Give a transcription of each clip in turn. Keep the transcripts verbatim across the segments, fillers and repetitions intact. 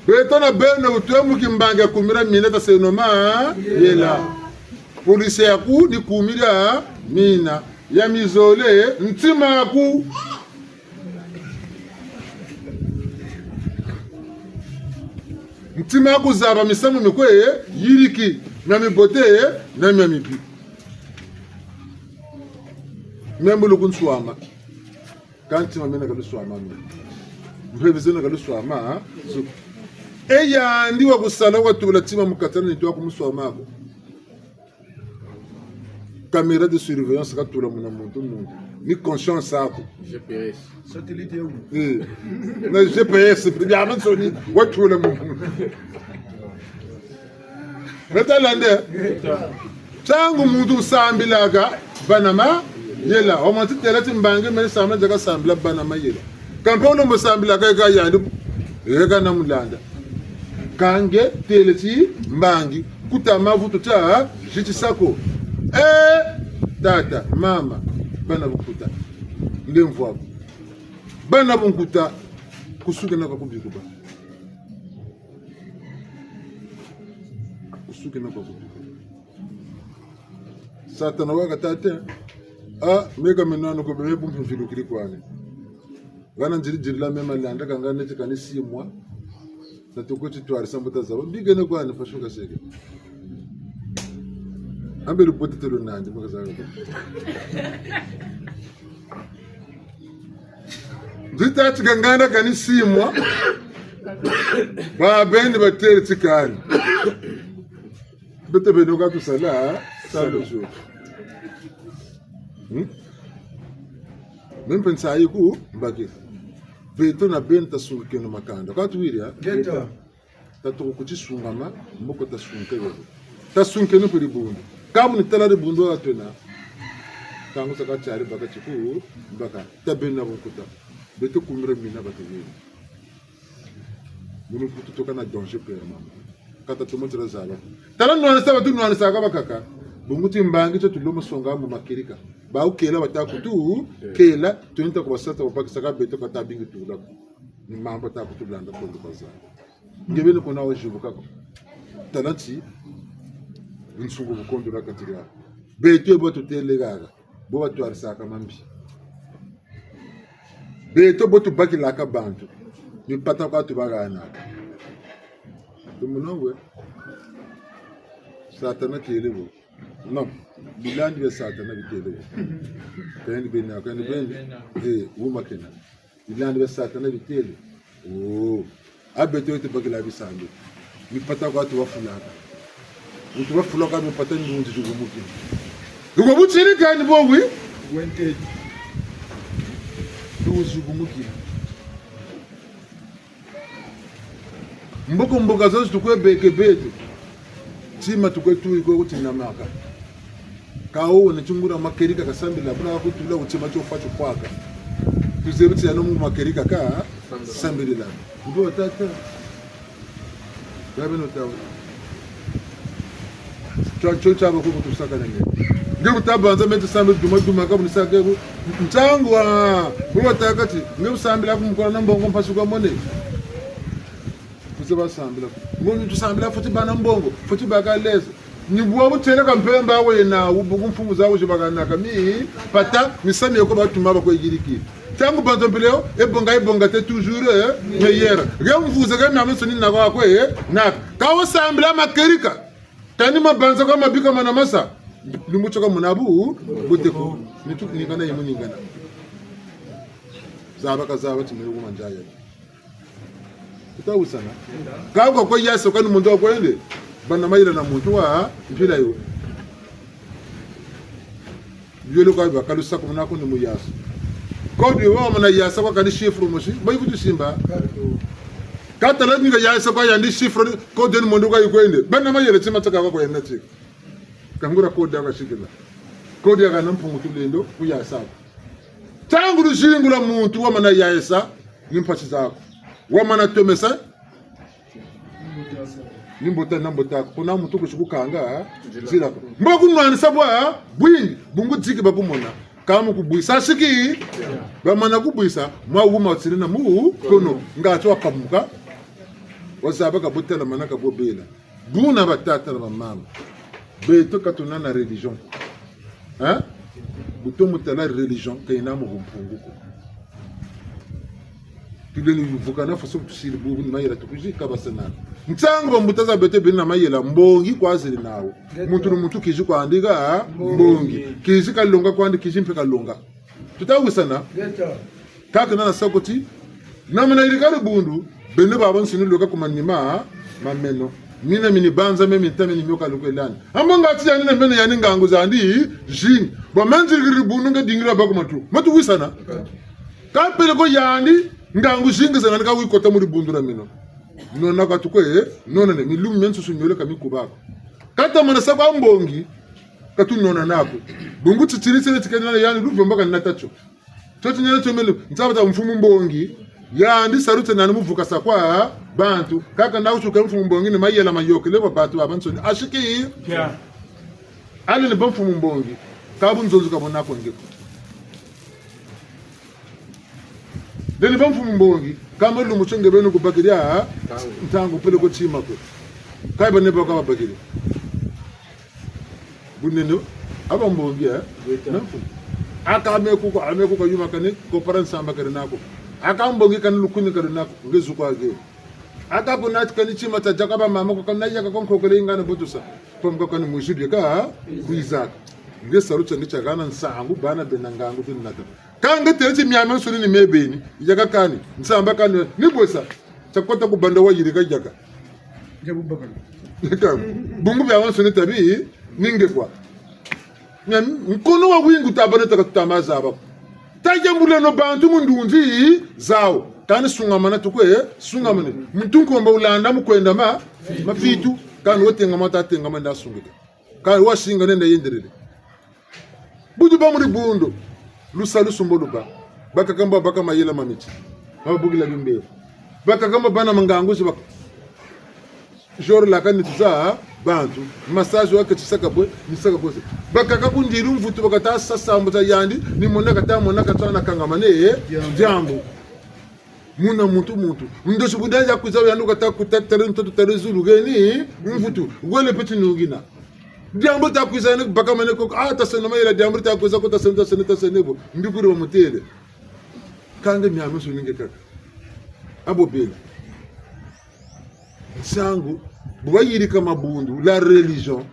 Beto na beno bu twe mu kimbangi ya kumira mina, taseno mayela. Polisi yaku ni kumira mina. Ya mizole, ntima'aku. Ntima'aku zaba misamu mi kwe yiriki, mia mibote, na mia mibi. Mia mbulu ku nswama. Kâ ntima miena ka luswama mio. Mpeve zena ka luswama, ha? Zo. E yandi wa kusala wa tula ntima mu kati na nitu aku mu nswama ko. Caméra de surveillance ka tula muna muntu muntu. Ni conscience aku. G P S. Satellite yo. Eh. Na G P S, bia mansoni, wa tula mu muntu. Beta landa. Ntangu muntu wusambilaka, bâ na mayela. Wa mwa ti têla ti mbangi meni sambila, nzaka sambila, bâ na mayela. Kâ mpe wulembo sambilaka, yeka yandi, yeka na mulanda. Kâ nge têle ti mbangi, kuta mavutu tia zitisa ko. Eh, tata, mama, bâ na bunkuta. Ndemvo aku. Bâ na bunkuta, kusukina kwa kubi kuba. Kusukina kwa kubi. Satana waka tata, ah, meka meno ano ko bebe bumpi mvilukiri kwani. Ngana nziri dirila me malanda kanga neti kani six mois. Na toko ti twarisa mbuta zaba. Mbigene kwani pashuka seke. Ambe lupote telo nandi, maka zaba. Nzita ti kangana kani six mois. Ba beni batêle ti kani. Beto beno ka tusala, salu zo. Hmm? Meno mpe nsayi ku mbaki. Beto na beno tasungikeno makanda. Ka tuwiri, ha? Ngeta. Tatoko ku tisungama, mboko tasungike yo. Tasungikeno mpe dibundu. Kâ bu ni tala dibundu wa twena. Ntangu saka tiari baka tiku, baka. Tabeno na bunkuta. Beto kumira mina batu bini. Munu mputu toka na danger père mama. Ka tatomo tila zaba. Tala nwanisa batu nwanisaka bakaka. Bungu ti mbangi tio tulomba songa mu makerika. Ba wukela bata kutu, kela, twenta ku basata babakisaka beto ka tabingi tula ko. Ni mambu ta kutulanda kondo bazaba. Nge beni kuna wazibuka ko. Tala ti, bunsungu bu kondo la kati dia. Beto bo tutêle haha. Bo batwarisaka mambi. Beto bo tubakilaka bantu. Mipata kwa tubahanaka. Tumona we. Satana kele bo. Non. Bilandi bia Satana bitele bo. Kani bena, kani bena. Eh, wuma kena. Bilandi bia Satana bitele. Oh. A beto yo tubakila bisambi. Mipata kwa tubafulaka. Wu tubafulaka mipata ndunzi zigumukina. Luko butini kani bo wi? Wentedi. Ndunzi zigumukina. Mboko mboka zozo tukwe beke beto. Tima tukwe tuyi kwe kutinamaka. Ka wo wena tingura makerika kasambila, buna kakutula ku tima tio fwa tio kwaka. Tuzebi ti yano mu makerika kasambilila. Ndo tata. Yabe no tawo. Tio, tio, tio ba kuku tusaka na nge. Nge kutabanza meti sambi duma, duma, kabu nisaka bu. Ntangu, ah, bu batâka ti, nge kusambila ku mukona na mbongo mpasi kwa mone. Kuze basambila. Ngo tusambila fweti bâ na mbongo, fweti baka lezo. Ni bwa butele ka mpemba wena, wubu ku mfumu zawu zibahanaka mipata, misamu yo ko batuma bakwe yiriki. Ntangu bantu mpila yo, e bonga, e bonga te toujours, eh, meilleur. Nge mvuza, nge mamansoni na kwa kwe, eh, na. Ka wasambila makerika. Kani mabanza kwa mabika mana masa. Lumbu tio ka mona bu, buteko. Nitu ningana yemu ningana. Zaba kazaba ti mene ku manzaya. Kuta wusana. Ka kwa kwa yasa kwa ni muntu wa kwende. Bâ na mayela na muntu wa mpila yo. Yole kwa baka lusakumuna ko ni mu yasa. Code yo wamana yasa kwa kani chiffre mosi. Bayi kutu simba. Ka tala ni ka yasa kwa yandi chiffre, code ni muntu kwa yikwende. Bâ na mayela tima taka kwa yandi ti. Kangura code ya kasikila. Code ya kana Mpungu Tulendo ku yasa ko. Ntangu luzingula muntu wamana yayisa, ni mpasi zaku. Wamana tomesa, ni mbuta na mbuta ko. Kuna muntu kusi kukanga nzila ko. Mbo kunwanisa bwa bwingi, bungu diki bakumona. Ka mu kubwisa siki, bamana kubwisa, mwa wuma watsiri na mu kono, ngatu wapamuka. Wazaba ka bo telamana ka bo bela. Buna batata na bamama. Beto ka tuna na religion ko. Hein? Bu tomo tala religion, ka yena mu bumpungu ko. Tulendi vukana faso tusiri bubu ni mayela tukwizi kabasana. Ntangu bambuta za beto bena mayela, mbongi kwa zeri nawu. Muntu na muntu kizi kwandi ka mbongi. Mbongi. Kizi kalonga kwandi, kizi mpe kalonga. Tuta wisana? Ngeta. Kaka nana sa ko ti, na mana yirika dibundu, beno babansoni lweka ku manima ma meno. Mina mini banza me minta mini mioka lukwelani. Ambo nga ti yandi na meno yandi ngangu zandi zingi. Bwa manzirikiri dibundu nge dingila ba ku matu. Matu wisana? Ka peleko yandi ngangu zingi zangani ka wikota mu dibundu dia meno. Nona ka tukwe, nona ne, milumi mia nsusu miole ka mikuba ko. Ka tamana sa kwa mbongi, ka tunona naku. Bungu titini tiele tikeni na yandi luvemba ka nata tio. Tio tinene tio mele, ntsaba ta mfumu mbongi, yandi salu tie nani mu vukasa kwa bantu, kaka na kusuka mfumu mbongi ni mayela mayokele kwa bantu babansoni. Ashiki? Pia. Ale ni ba mfumu mbongi, ka bunzonzi ka bo nako nge ko. Lendi ba mfumu mbongi, ka ma lumbu tio nge beni kubakiri a, ntangu peleko tima ko. Ka yi ba ne ba ka babakiri. Bunene, a ba mbongi, eh? Ngeta. Na mfumu. Aka ame kuko, ame kuko yuma kani, ko para nsamba kari nako. Aka mbongi kani lukuni kari nako, nge zu kwa ge. Aka kuna ti kani tima tia diaka bamama ko kani yaka ko nkokele yingana butusa. Pamuka kani mwizi bieka, kwizaka. Nge salu tiandi tia hana nsangu, bana bena ngangu bena nata. Ka nge tele ti miamiansoni ni mie beni, yaka kani, nsamba kani, ni bwe sa, tia kota ku banda wayirika yaka. Nge bubakana. Yaka, bungu biabiansoni tabi, ni nge kwa. Nya, nkono wa wingu tabana taka tutama zaba. Tayambuleno bantu mu ndunzi zawu. Kani sungamana tukwe, sungamane. Muntu nkombo wulanda mu kwenda ma, mafitu. Kani watengama tatengama nda sungika. Kani wasinga nenda yendelele. Bu tubâ mu dibundu, lusalusu mbo lubâ. Bakaka mbo babaka mayela ma miti. Bababukila bimbevo. Bakaka mbo bana mangangu zi bak-, jour laka nitu za bantu. Massage wa keti saka bwe, ni saka bwe. Bakaka ku ndilu mvutu bakata sa sambu za yandi, ni mona kata mona kata na kangamane, eh, diambu. Muna muntu muntu. Ndosi bu dia kwiza yandi kata kuta tari ntoto tari zulu geni, mvutu. Wele peti nungina. Diambu ta kwiza ni bakamane ko, ah, taseno mayela diambu ta kwiza ko taseno, taseno, taseno bo. Mbikuri wa mutele. Ka nge miamiansoni nge kaka. A bo bela. Nsangu, bu bayirika mabundu, la religion,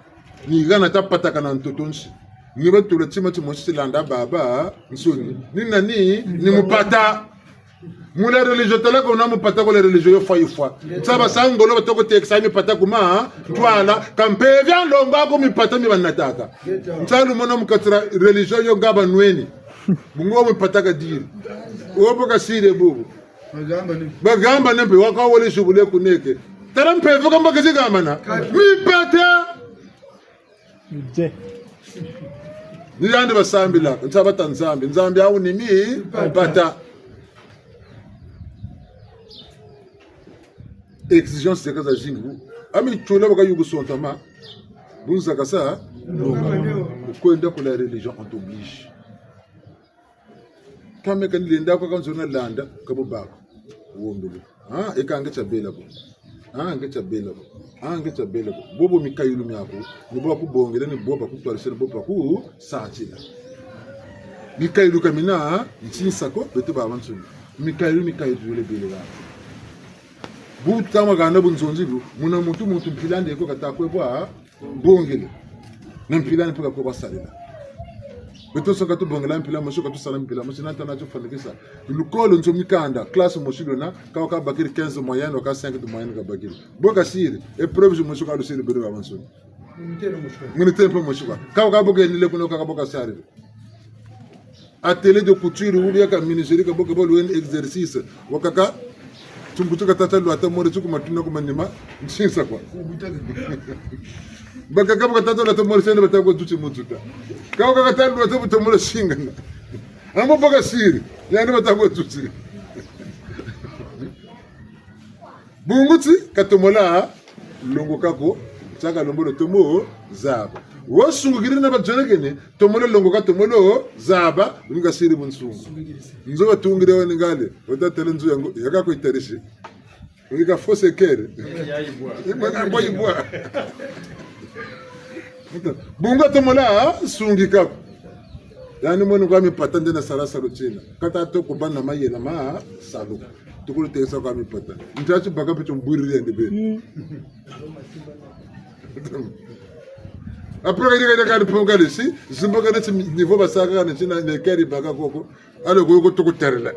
ni hana ta pataka na ntoto nsi. Ni batula tima timosi tilanda babansoni. Ni nani? Ni mupata. Mu la religion tala ko na mupata ko la religion yo fwa yo fwa. Nsaba sa ngolo batoko tekisa mipata ku ma, ntwala, ka mpeve ya nlongo ko mipata mi banataka. Nsalu mona mu kati dia religion yo nga banweni. Bungu mipata kadiri. Wo bo kasiri bubu. Bagamba ni. Bagamba ni mpe waka wole zibule kuneke. Tala mpeve ka mbo kazi gambana. Mipata. Nze. Ni yandi basambilaka, nsaba ta Nzambi. Nzambi awu ni mipata. Exigence zeka zazingi bu. A mi tula baka yugu sontama. Bu nzaka sa, nunga. Kwenda ku la religion, on t'oblige. Ka me ka nilenda ko, ka nzona landa, ka bo bako. Wombele. Ah, e ka nge tia bela ko. Ah, nge tia bela ko. Ah, nge tia bela ko. Bobo mikayulu miaku, ni bo bakubongela, ni bo bakutwarisa, ni bo bakusatila. Mikayulu ka mina, ntinsa ko, beto babansoni. Mikayulu, mikayulu, yole bele ba. Bu tama hana bunzonzi bu, muna muntu, muntu mpila nde ko kata kwe bwa, bongele. Na mpila ni mpe ka kwe bwa sarila. Beto so ka tubongela mpila mosi, ka tusala mpila mosi, na tana tufwanikisa. Lukolo nzo mikanda, classe mosi lwena, ka waka bakiri quinze moyenne, waka cinq de moyenne kabakiri. Bo kasiri, épreuve mosi ka lusiri beno babansoni. Mu tempo mosi kwa. Ka waka bokele kuna ka bo kasarila. Atelier de couture, ou bien ka menuiserie, ka bo, ka bo lwena exercice. Wakaka, tumbutu ka tata lwata mole, tuku matuna ku manima, ntinsa kwa. Bakaka bo ka tata lwata mole, sene bata kwa tuti mututa. Ka bo ka tata lwata buta mole singana. Ambo bo kasiri, yandi bata kwa tuti. Bungu ti, ka tomola longoka ko, tiaka lombolo tomo zaba. Wo sungukiri na bazonekene, tomola longoka, tomola zaba, bu ni kasiri bunsungu. Nzo batungiri wena ngale, wata tele nzo yango, yaka kwe tarisi. Yika fausse équerre. Yibwa, yibwa. Bungu tomola, ah, sungika. Yandi mweni kwa mipata nde na sala salu tina. Kâ ta toko bâ na mayela ma salu. Tukulu tekesa kwa mipata. Ntia ti baka mpe tio mbwiriri yandi beni. Après, kadi kadi kadi ponga lesi, zimba kadi ti niveau basaka kadi tina ne keri baka koko. Alors, ko, ko toko tarila.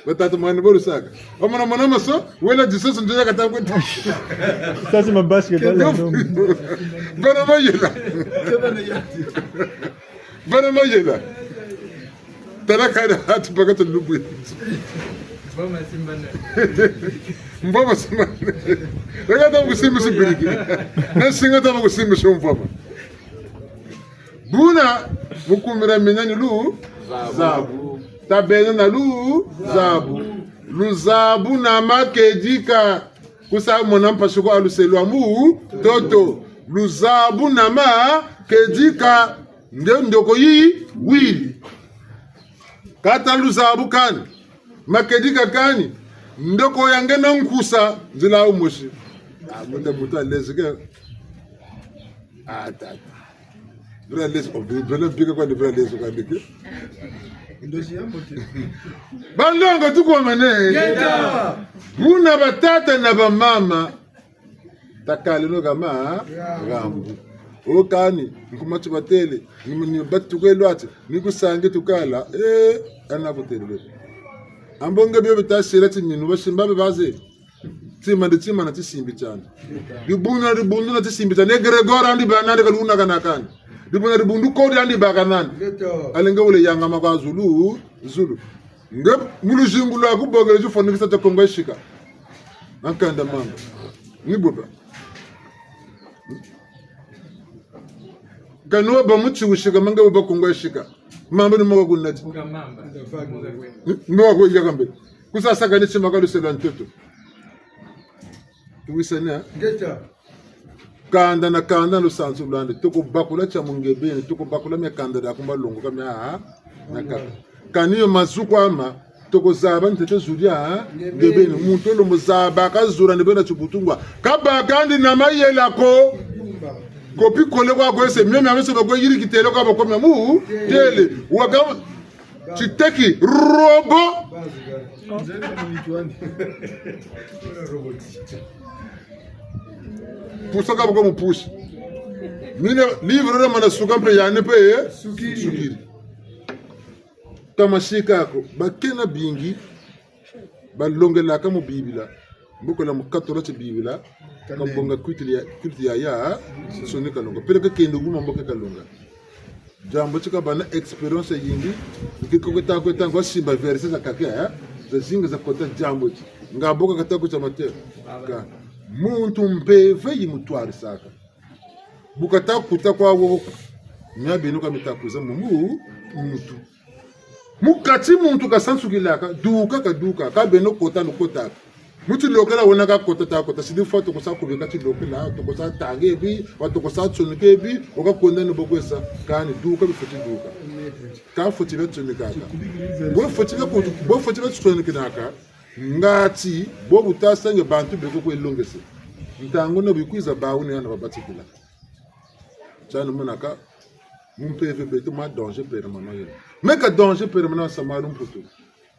Batata mwana bo lusaka. Omona mwana maso, wela disoso ndio kata kwenda. Sasa mabashi ke dala. Bana mayela. Bana mayela. Tala kadi hati baka to lubwe. Mboma simbane. Mboma simbane. Rega ta kusimba sibiriki. Na singa ta kusimba mboma. Buna, mu kumira mina ni luzabu. Tabeno na luzabu. Luzabu na makedika. Kusa mona mpasi ko ha luse lwa mutoto. Luzabu na makedika. Nde ndoko yi wili. Kâ ta luzabu kani. Makedika kani. Ndoko ya nge na nkusa. Nzila wumosi. Ah, muta, muta lezike. Ah, tata. Vila lezo, oh, vila mpika kwa ni vila lezo kwa ndike. Ndozi ya mbote. Banlongo tukomene. Ngeta. Buna batata na bamama. Takaleno kama, gambu. O kani, nkuma tubatêle, ni, ni batu kwe lwati, ni ku sangi tukala, eh, ana kutêle. Ambo nge bio bita sila ti minu, basimba be baze. Tima ndi tima na tisimbi tiandi. Dibundu na dibundu na tisimbi tiandi. E Grégoire andi bâ nandi ka luna kana kani. Dibundu na dibundu kodi andi bâka nandi. Ngeta. Ale nge wele yangama kwa zulu, zulu. Nge mu luzingu lwaku bongele tifwanikisa tia Kongo ya Sika. Ankanda mamba. Ni bo bâ. Kani wabâ mu ti wusika, ma nge wabâ Kongo ya Sika. Mamba ni moko kunati. Mamba. Ni moko yakambe. Kusa saka ni tima ka luse lwa ntoto. Tuwisane, eh? Ngeta. Kanda na kanda lusansu lwandi, toko bakula tia mu nge beni, toko bakula mia kanda diaku mba longoka mia, ha? Mia kaka. Kani yo mazuku ama, toko zaba ntete zu dia, ha? Nge beni. Nge beni, muntu wo lembo zaba ka zu dia nge beni na tibutungwa. Ka bâ kandi na mayela ko. Kopi kole kwa kwese, mio mia meso bakwe yirikitêle kwa bakwe mia mu, têle. Waka, titeki, robo. Pusa ka boko mu pusi. Mina livre na mana suka mpe yandi mpe, eh? Sukiri. Sukiri. Tamasika ko, bakena bingi, balongelaka mu Bibila. Mbo kola mu katula ti Bibila, kabonga culte ya, culte ya, ya, nsoni kalonga. Peleko kende guma mbo ke kalonga. Diambu ti kabâ na expérience yingi, nki ko keta kweta ngwa simba verset zakaka, eh? Zazingi zakota diambu ti. Nga bo ka kata ku tia mate. Ka. Muntu mpeve yimutwarisaka. Bu kata kuta kwa wo. Mia beno ka mita kwiza mu, mu, muntu. Mu kati muntu kasansukilaka, duka kaduka, ka beno kota lukotaka. Mu tilokela wena kakota takota, sidi fwa toko sa kubika tilokela, toko sa tanga ebi, wa toko sa tsonika ebi, waka kwenda ni bo kwe sa, kani duka bifweti duka. Ka fweti bia tsonikaka. Bo fweti bia ku-, bo fweti bia tsonikinaka, ngati, bo bu tasa nge bantu beko kwe longese. Ntangu na bu yikwiza bawu ni hana babatikila. Tiani monaka, mu mpeve beto mwa danger permanent yena. Meka danger permanent sa malu mputu.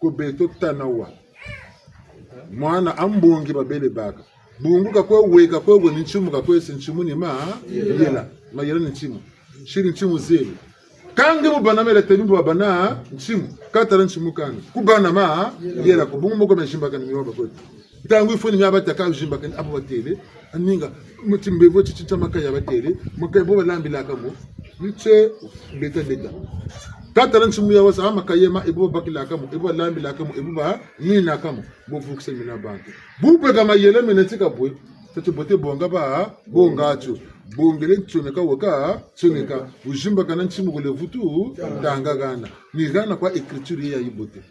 Ko beto tana wa. Mwana a mbongi babele baka. Bungu kakwe weka kwe we ni ntimu kakwe se ntimu ni ma yela. Mayela ni ntimu. Siri ntimu zele. Ka nge mu bana mele tebi mbo bana ntimu. Katala ntimu kani. Ku bana mayela ko bungu moko mazimbakani mio bakwe. Ntangu yifweni mia batâka zimbakani abu batêle. Aninga, mu timbevo titi tia makaya batêle, makaya bo balambilaka mo, ntie beta beta. Katala ntimu ya wasa, ah, makaya ma, ebo babakilaka mo, ebo balambilaka mo, ebo banwinaka mo, bo vukisa mina bantu. Bu beka mayela mena tika bwe, tati bote bonga ba, bonga tio. Bongele tsoneka waka, tsoneka. Wuzimbakana ntimu kule vutu, tanga hana. Ni hana kwa écriture ya yibote.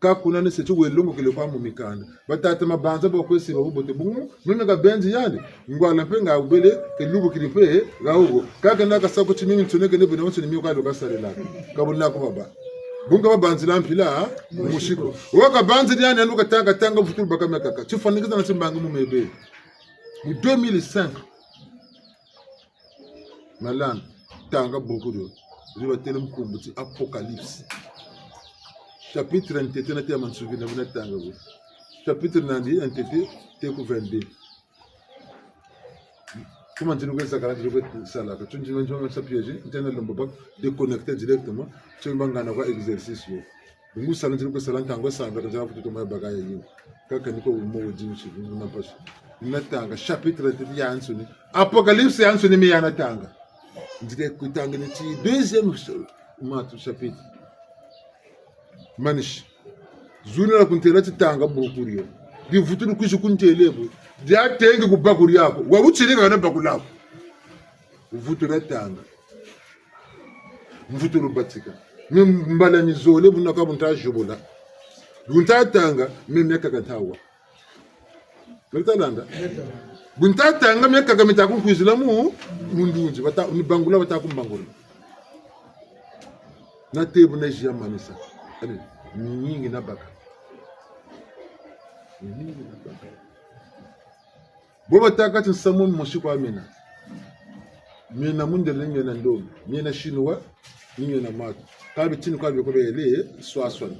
Ka kuna ni se ti welongokele kwa mu mikanda. Batata mabanza bo kwe siba bubote bungu, meme ka benzi yandi, ngwala mpe nga wubele, ke lubukiri mpe, ha wugo. Ka kena kasa ko ti mimi ntsonekene buna wansoni mio ka lo kasalela. Ka buna ko baba. Bungu babanzila mpila, musiku. Wakabanzila yani, anu katanga, tanga vutulu baka miakaka. Tifwanikisa na timbangi mu mebe. Mu deux mille cinq. Malanda, tanga buku dio. Zi batêle nkumbu ti Apocalypse. Chapitre ntete na tia mansukina buna tanga bu. Chapitre nandi ntete te ku vingt-deux. Kuma ntinu kwe sakala, ntinu kwe salaka. Tio ntinu, ntinu kwe sa piège, ntinu lomba ba déconnecter directement. Tio mba ngana kwa exercice yo. Bungu sala ntinu kwe sala ntangu sambila, ka ntinu kututuma ya baka ya yo. Kaka ni ko umo wudi usi, bungu na mpasi. Natanga chapitre ntete yansoni. Apocalypse yansoni mi yanatanga. Ntinu kutanga ni ti deuxième ch-, matu chapitre. Manisi. Zuna la kuntêla ti tanga buku dio. Divutulu kwizi kuntêle bu. Dia tengi ku baku diaku. Wa butsiri kana baku laku. Vutula tanga. Mvutulu batika. Mi mbala mizole buna ka bu nta zobula. Bu nta tanga, mi miakaka nta wa. Mita landa? Bu nta tanga miakaka mita kunkwizila mu, mu ndunzi, bata, ni bangula bata kumbangula. Nate bu na zia manisa. Allez, ni nyingi nabaka. Ni nyingi nabaka. Bo batâka ti nsamu mosi kwa miena. Miena mundele, miena ndombi, miena chinois, miena matu. Ka bitini kwa bikobele swaswana.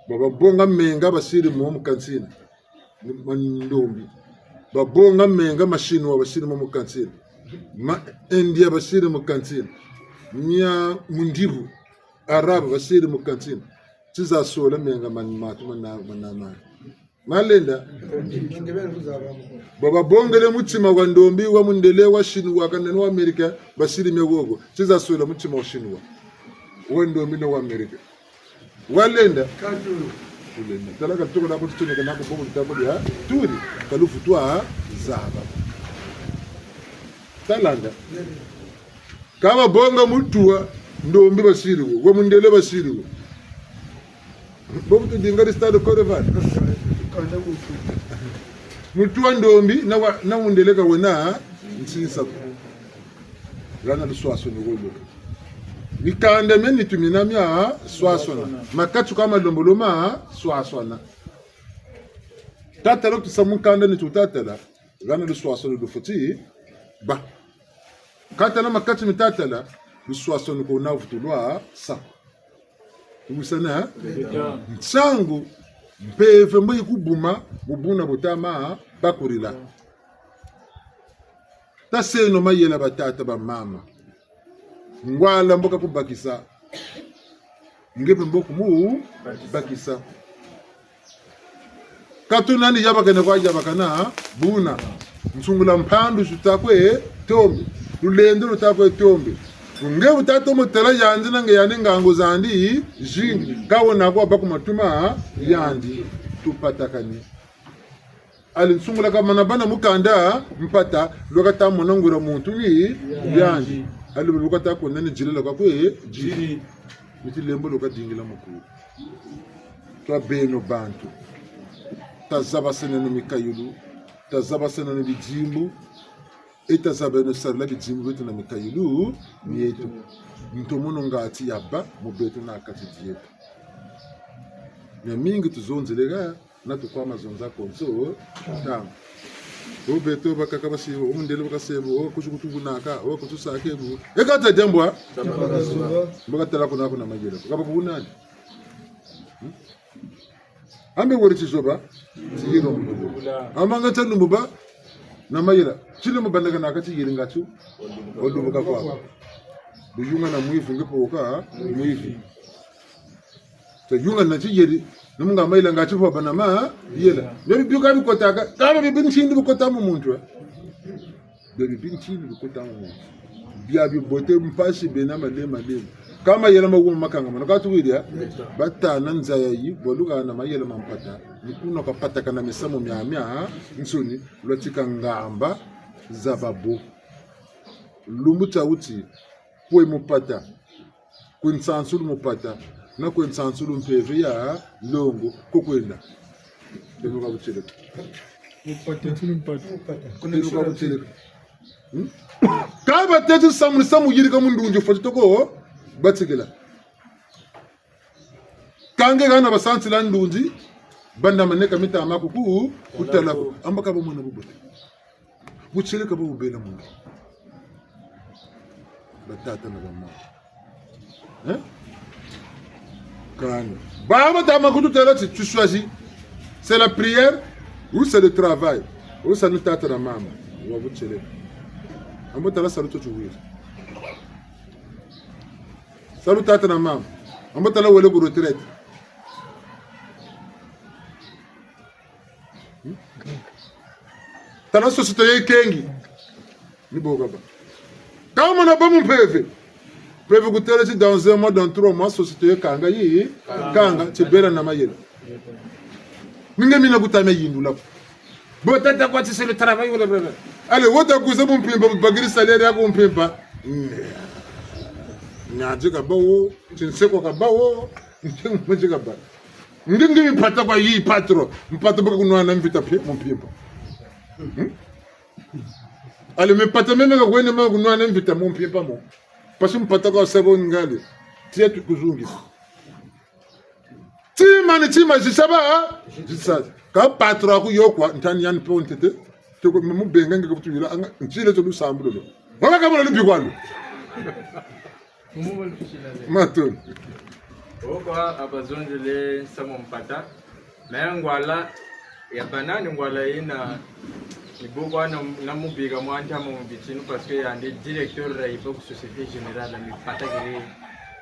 Bo babonga menga basiri mo mu kantina. Ma ndombi. Babonga menga ma chinois basiri mo mu kantina. Ma India basiri mu kantina. Mia mundibu, Arabe basiri mu kantina. Tiza sola menga ma matu mana, mana, mana. Malenda. Bo babongele mutima wa ndombi, wa mundele, wa chinois, wa kanene, wa Amerika, basiri mia gogo. Tiza sola mutima wa chinois, wa ndombi na wa Amerika. Walenda. Kulenda. Tala ka tuko na ko tutoneka na ko bobo tabo ya. Turi. Ka lufutwa zaba. Talanda. Ka babonga mutu wa ndombi basiri wo, wa mundele basiri wo. Bobu tudinga di stade Coreval. Mutu wa ndombi na wa, na mundele ka wena nsinsa ko. Hana luswaswanu lolo. Mikanda mia nitu mina mia swaswana. Makati ka malembolo ma swaswana. Tatala tusa mukanda nitu tatala. Hana luswaswanu lufweti bâ. Ka tala makati mi tatala, luswaswanu ko na vutu lwa sa. Tuwisana, eh? Nsangu, mpeve mbo yikubuma, mu buna bu tama bakurila. Taseno mayela batata bamama. Ngwala mbo kakubakisa. Nge mpe mbo kumubakisa. Ka tuna ni yabakana kwa yabakana, buna. Nsungula mpandu zutakwe tombe. Lulendo lutakwe tombe. Nge bu tatomo tala yandi na nge yandi ngangu zandi zingi. Ka wena kwa baku matuma yandi. Tupatakani. Ali nsungula kamana bâ na mukanda mpata, lwakata mona nguria muntu ni yandi. Ali lwakata kwenda ni dilila kwa kwe diri. Miti lembo lwaka dingila mukulu. Twa beno bantu. Tazabasaneno mikayulu. Tazabasaneno bidimbu. E tazabaneno sarila bidimbu bieto na mikayulu mieto. Ntomono ngatu yabâ mu beto na kati dieto. Miamingi tuzonzeleka. Na tukwa ma zonza konso ntangu. O beto bakaka basi, o mundele bakasebo, o kusu kutukunaka, o kutusake bu. E kata diambu a? Mbo katala kuna kuna mayela. Kaba ku nani? Hmm? Ambe wori tizoba, tiyiro mbubu. Amanga tia lumbu bâ, na mayela. Tile mubandaka na kati yiri ngatu, o lumbu kakwa. Buyunga na mwivi nge poka, mwivi. Tayunga na tiyeri, na munga mayela nga tifwa bana mayela. Bia bibi ka bikotaka, ka bia bibi ntindi bikota mu muntu, eh. Bia bibi ntindi bikota mu muntu. Bia bibote mpasi bena malema malema. Ka mayela ma wuma makangamana, ka tuwiri, eh. Batâna nza yayi, bwaluka na mayela ma mpata. Ni kuna kwa patakana misamu miamia, nsoni, lwatika ngamba za babo. Lumbu tia wuti, kwe mupata. Kwe nsansulu mupata, na kwe nsansulu mpeve ya longo, ko kwenda. Tenu ka buteleka. Mupata. Tenu ka buteleka. Hmm? Ka bateti samu, samu yirika mu ndunzi fweti toko batikila. Kâ nge hana basansila ndunzi, banda maneka mita maku ku, kutala ko. Amba ka bamona bubote. Butieleka bo bubela muntu. Batata na bamama. Hein? Kani. Baba tama kututêla ti, tu choisis. C'est la prière ou c'est le travail? Ou salu tata na mama. Wa butieleka. Ambo tala salu to tuwiri. Salu tata na mama. Ambo tala wele ku retraite. Hmm? Tala société yo yikengi. Ni bo kabâ. Kâ wumona bâ mu mpeve. Mpeve kutêle ti dans un mois, dans trois mois, société yo kanga yi, kanga, ti bela na mayela. Ni nge mina kuta mia yindula ko. Bo tata kwa ti c'est le travail, wala, wala. Allez, wo ta kwiza mu mpimpa, bakiri salaire yaku mu mpimpa. Nya ti kabâ wo, ti nsekwa kabâ wo, nsekwa kabâ. Nge nge mpata kwa yi patron, mpata baka kunwana mvita pe mu mpimpa. Hmm? Allez, mpata meme ka kwenda ma kunwana mvita mu mpimpa mo. Parce que mpata kwa sabo ngale, tia tu kuzungi. Tima ni tima zisaba, ha? Zisaba. Kâ patron aku yo kwa, ntani yani pe wo ntete, toko mu benga nge ka kutuyula, anga, ntile to lusambulu lo. Waka kamona lubi kwa lo. Matondo. Oko abazonzele nsamu mpata. Mais ngwala ya banani ngwala yina ni bo kwa na, na mubika mwa ntama mu bitinu parce que yandi directeur ya ipa ku Société Générale mi pata kiri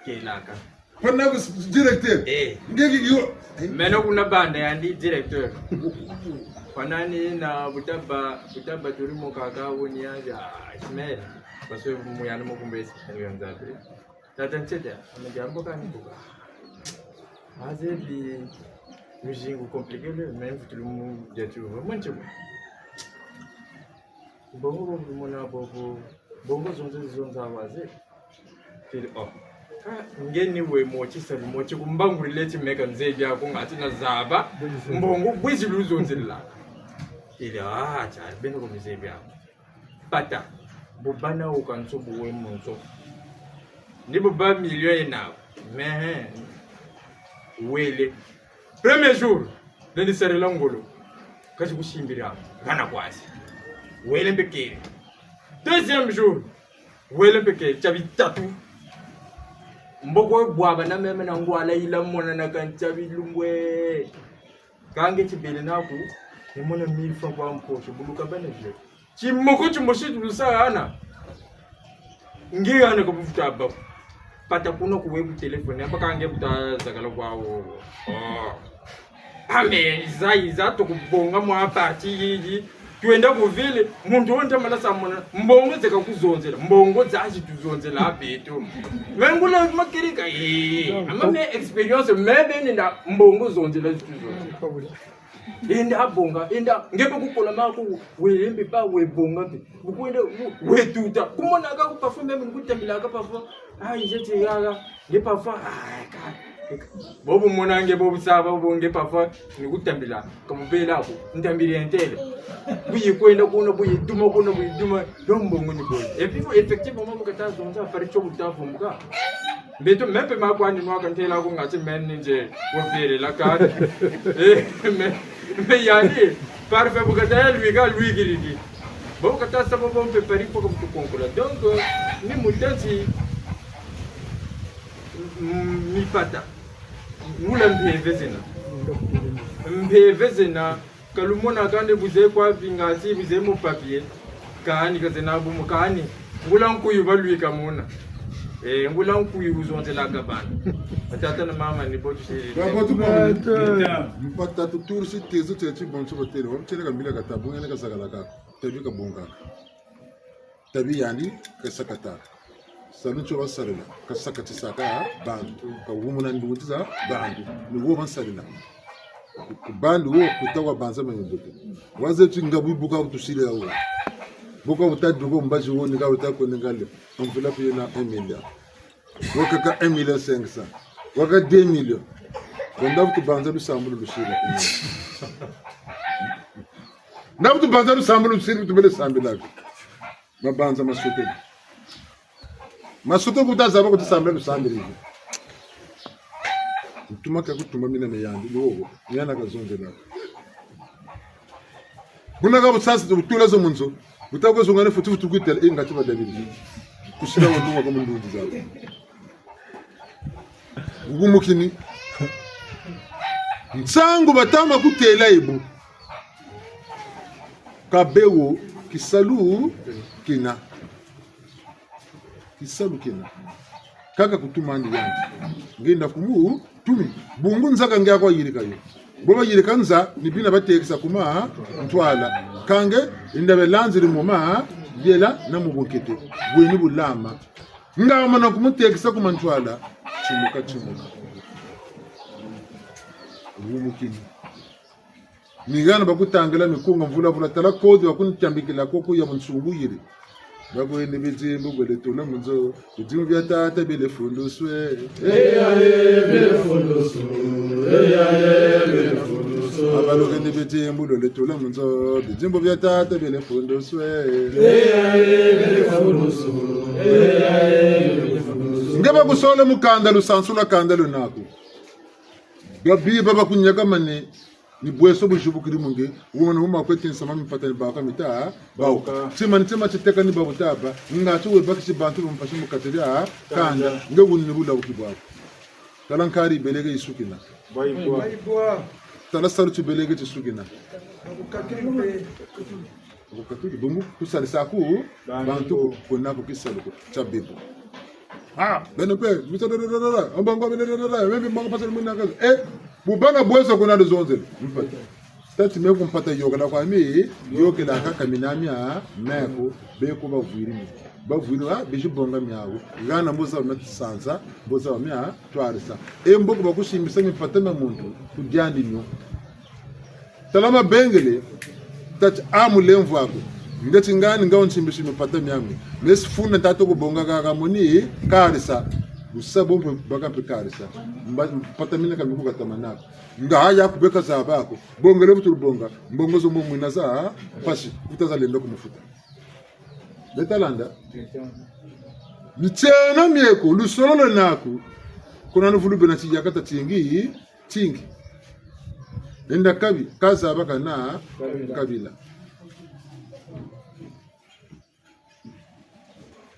kelaka. Pana ku s-, directeur. Eh. Nge ki yo. Meno kuna banda yandi directeur. Kwa nani na butaba, butaba turi mo kaka woni ya, ya Ismaël. Parce que mu yandi mo kumbe Ismaël ya Nzambi. Tata Ntete, amediambo kani buka. Azebi muzingu compliqué le, mais mvutulu mu dia tu vraiment ntimo. Mbongo bo mona bobo, mbongo zonzo zonza waze. Tiri, oh. Ah, nge ni we mo ti salu mo ti kumbangulile ti meka nzebi aku ngati na zaba. Mbongo bwizi luzonzela. Tiri, ah, tia, beno ko mizebi aku. Pata, bu bâ na wo kanso bu we mu nzo. Ni bu bâ million yena, mais, wele. Premier jour, lendi sarila ngolo. Kasi kusimbira, ngana kwasi. Wele mpe kele. Deuxième jour, wele mpe kele, tia bitatu. Mboko bwabana meme na ngwala yila mona na ka ntia bilumbwe. Kâ nge ti bele naku, ni mona mille francs kwa mpoche, buluka bana je. Timoko timosi tulusa hana. Nge hana ka bufuta bâ ko. Pata kuna ku we ku téléphone, amba kâ nge buta zakala kwa wo. Oh. Ame, iza, iza, tukubonga mwa parti yiyi. Twenda ku ville, muntu wo nta mala sa mona, mbongo zeka kuzonzela, mbongo zazi tuzonzela beto. Me ngula makerika, eh, ama me expérience, me beni na mbongo zonzela zituzonzela. Enda bonga, enda, nge pe kukola mako, we lembe pa, we bonga mpe. Bukwenda, we, we tuta. Kumona ka ku parfois même, ni kutambila ka parfois. Ah, ije ti gaga. Nge parfois, ah, ka. Bobu mona nge, bobu saba, bobu nge parfois, ni kutambila. Ka mubela ko, ntambiri entele. Buyi kwenda kuna, buyi duma kuna, buyi duma. Donc mbongo ni boye. Et puis, effectivement, bu kata zonza, pari tio buta vumbuka. Beto, me mpe ma kwandi nwa ka ntela ko ngati meni nze, wo velela kani. Eh, me, me yandi, parfait bu kata ya lwika, lwikiriki. Bo bu kata sa bo, bo mpe pari po ka butu konkola. Donc, euh, ni mutanzi, mm, mipata. Ngula mpeve zena. Mpeve zena. Ka lumona kani buze kwa vinga ti buze mu papier. Kani ka zena bu mu kani. Ngula nkuyu balwika muna. Eh, ngula nkuyu wuzonzelaka bana. Batata na mama ni bo tusiri. Ba bo tu ba. Mpata tuturisi tezo tie ti bonso batêle. Wa mutêle ka mbila kata, bu ngene ka sakala ka. Tabi ka bonga. Tabi yandi ka sakataka. Salu tio basarila, ka sakatisaka bantu, ka wumuna ndunzi za bantu, ni wo basarila. Ku bantu wo, kuta wa banza mayombe ko. Waze ti nga bu bu ka butusiri ya wo. Bu ka buta duko mbazi wo, ni ka buta ko ni ngale. Enveloppe yena un milliard. Wakaka un million cinq cents. Waka deux millions. Bo nda butu banza lusambulu lusiri. Nda butu banza lusambulu lusiri, butu bele sambila ko. Mabanza masote. Masote kuta zaba kuti sambila lusambiri. Ntuma ka kutuma mina meyandi, ni wowo, ni yana kazonzela. Buna ka bu sasa, bu tula zo mu nzo, bu ta kwe zonga ne futu futu kwitela, e ngati badabiri. Kusila wo nunga kwa mu ndunzi zawu. Wumukini. Nsangu batama kutela ebu. Ka bewo kisalu kina. Kisalu kina. Kaka kutuma ndi yandi. Ngenda kumu tumi. Bungu nza ka nge kwa yirika yo. Bo bayirika nza, ni bina batekisa ku ma ntwala. Ka nge, inda belanziri mu mayela na mu bunkete. Bweni bulama. Nga wamana kumutekisa ku ma ntwala, timuka, timuka. Wumukini. Ni hana bakutangila mikunga mvula mvula, tala kodi bakunitambikila koko ya bunsungu yiri. Bakwende bidimbu bwele tula mu nzo, bidimbu bia tata bele funduswe. Eya, e, bele funduswe. Eya, e, bele funduswe. Abalukende bidimbu lole tula mu nzo, bidimbu bia tata bele funduswe. Eya, e, bele funduswe. Eya, e, bele funduswe. Nge bakusole mu kanda, lusansu lwa kanda lunaku. Babi baba kunyakamane. Ni bweso buzibukiri mu nge, wumana wuma kweti nsama mimpata ni baka mita, bawuka. Tima ni tima titeka ni babu taba, ngatu we bakisi bantu bampasi mu kati dia kanda, nge wuni ni bulabuki bwaku. Tala nkari yibeleke yisukina. Bayibwa. Tala salu tibeleke tisukina. Bakukatuli, bungu kusalisa ku, bantu ku, kuna ku kisalu ku, tia bebo. Ah, beno pe, mita da da da da da, mbango bene da da da, mbe mbango pasa muna kaza. Eh, bu bana bweso kuna luzonzele. Mpata. Tati me ku mpata yokela kwa mi, yokela kaka mina mia, meko, beko bavwiri mi. Bavwiri, ah, bisi bonga miawu. Hana mboza wa mia sansa, mboza wa mia twarisa. E mboko bakusimbisa mimpata mia muntu, kudiandi mio. Tala mabengele, tati amu lemvo aku. Ngati ngani nga wunsimbisi mimpata miami. Mesi funa ntato kubonga kaka moni, karisa. Wusa bo mpe baka mpe karisa. Mba, mpata mina ka miku katamanaka. Nga haya kubeka zaba aku. Bongele bu tulu bonga. Mbongo zo mbo mwina za, mpasi. Kuta zalenda kumufuta. Beta landa. Mitieno mieko, lusolo lwenaku. Kuna nuvulu bena tiyakata tingi, tingi. Enda kabi, kazaba kana, kabila.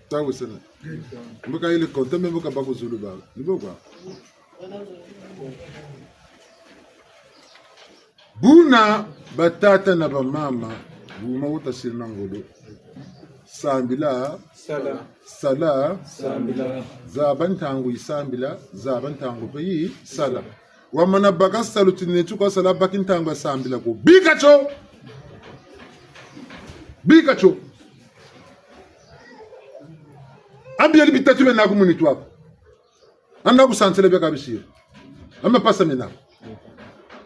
Tawu sena. Mbo ka yele konta, mbo ka baku zulu baba. Ni bo kwa. Buna batata na bamama, wuma wutasiri na ngolo. Sambila. Sala. Sala. Sambila. Zaba ntangu yi sambila, zaba ntangu mpe yi sala. Wamana baka salu ti neti kwa sala baki ntangu ya sambila ko. Bika tio! Bika tio! Ambi yali bitatu bena ku munitu aku. Anda kusansela bia kabisiri. Ama pasa mina.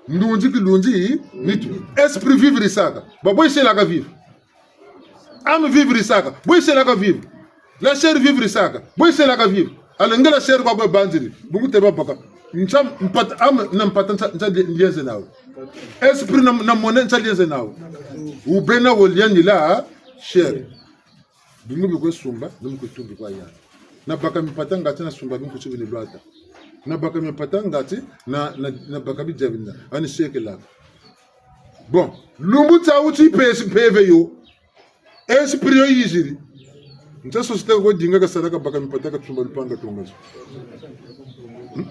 Ndunzi kilunzi, nitu. Esprit vivre saka. Ba boy c'est là ka vivre. Âme vivre saka. Boy c'est là ka vivre. La chair vivre saka. Boy c'est là ka vivre. Alors nge la chair kwa kwe banziri. Bungu te babaka. Ntia mpata, âme na mpata ntia, ntia lienze nawu. Esprit na, na mona ntia lienze nawu. Wubena wo lien ni la chair. Bungu bi kwe sumba, ni mu kwe tungi kwa yandi. Nabaka mimpata ngati nasumba binkuti bini lwata. Nabaka mimpata ngati na, na, nabaka bidia bina. Ani sekela. Bon, lumbu tia wuti pesi mpeve yo. Esprit yo yiziri. Ntia société ko dinga kasala kabaka mimpata kasumba lupanga tonga zo. Hmm?